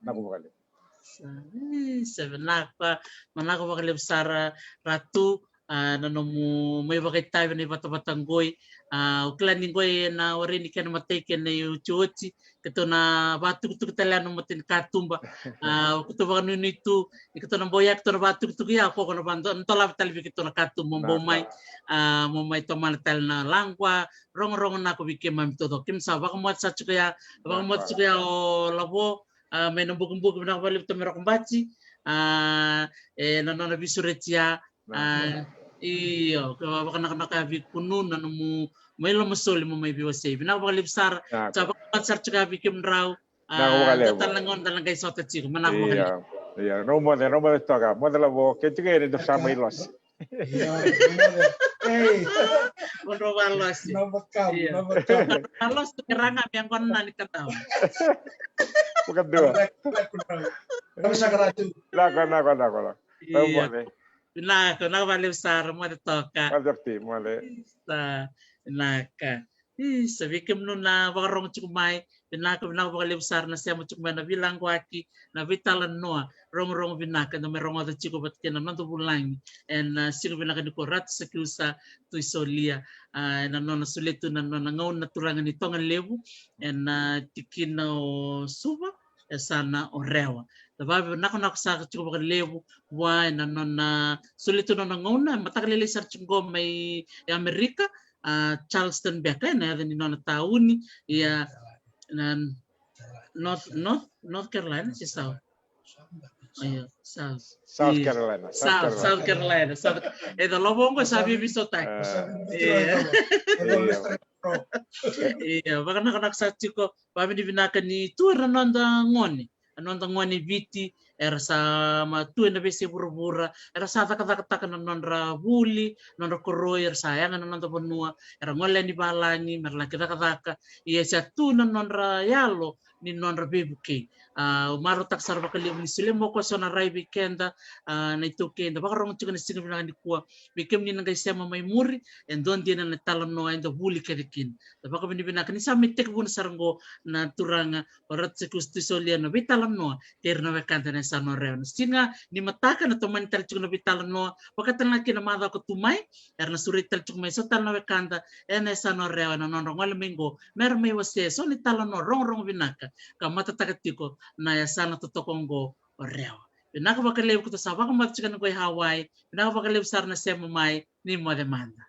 Naka vakalevu. Sa, e, sa vinaka, vinaka vakalevu sara Ratu, ah, na nomu mai vakaitavi na ivatavata qoi. Ah, au kila ni qoi ena warai ni kena matai kei na iotioti, keitou na vatukutuku tale na mata ni katuba. Ah, keitou vakanuinui tu ni keitou na bau ya, keitou na vatukutuku ya, ko ko na vadolava tale vei keitou na katuba mo bau mai. Ah, mo mai tomana tale na laqwa, rogorogo nako vei keimami taucoko. Keimami sa vakamoce sara tiko ya, vakamoce tiko ya o Lavo, ah, mai na bukibuki, vinaka vakalevu Tome Rokobati. Ah, e na nona veisureti ya, ah, io, ka vakanakonako ya vei kemuni na nomu mai lomasoli mo mai veiwasei. Vinaka vakalevu sara. Sa vakamoce sara tiko ya vei kemudrau. Ah, da tale na gauna da na qai sota tiko. Vinaka vakalevu. Io, io, na moce, na moce toka. Moce Lavo, ke tiko yani da sa mai losi. Io, na moce. Ei. Mo drau valosi. Nova kam, nova kam. Valosi ke raga me yaqona na ni kadau. Vakadua. Naka, naka, naka, naka. Io. Vinaka, vinaka vakalevu sara, moce toka. Moce toka, moce. Sa, vinaka. Isa, vei kemuni na vakarogo tiko mai, vinaka, vinaka vakalevu sara na sema tiko mai, na veilagoyaki, na veitalanoa, rogorogo vinaka, da mai rogoca tiko vata kei na noda vulagi ena, ah, siga vinaka nikua, Ratu Sakiusa Tuisolia, ah, ena nona solia tu na nona gauna na turaga ni Togalevu ena, ah, tikina o Suva. yasana o Rewa. Da vakavinavinaka saka tiko vakalevu vua ena nona solia tu nona gauna, mataka lailai sara tiko qo mai Amerika, a, Charleston beka ena yaca ni nona tauni, ia na North, North, North Carolina, se South? Io, South. South Io. Carolina. South, South Carolina. South. E da lovo qo sa vivi sotae. Io. Io, vakanakanaka sa tiko, vakavinavinaka ni tu era na noda gone, a noda gone Viti, era sa ma tu ena veiyasai vuravura, era sa cakacakataka na nodra vuli, nodra koroi, era sa yaga na noda vanua, era gole yani valagi, mera laki cakacaka, ia sa tu na nodra yalo ni nodra veivukei. A, au marautaka sara vakalevu ni solia mai o koya so na rai vei keda, a, na iTaukei eda vakarorogo tiko ena siga vinaka nikua. Vei kemuni na qai sema mai muri, e dua dina na italanoa eda vuli kece kina. Da vakavinavinaka ni sa mai tekivuna sara qo na turaga o Ratu Sekustu solia na veitalanoa kei ira na wekada ena yasana o Rewa. Na siga ni mataka ena tomani tale tiko na veitalanoa, vaka tale ga kina macawa ka tu mai, era na sureti tale tiko mai so tale na wekada ena yasana o Rewa ena nodra gole mai qo mera mai wasea so na italanoa rogorogo vinaka ka matataka tiko na yasana totoka qo o Rewa. Vinaka vakalevu keitou sa vakamacala tiko yani qo i Hawaii. Vinaka vakalevu sara na sema mai, ni moce mada.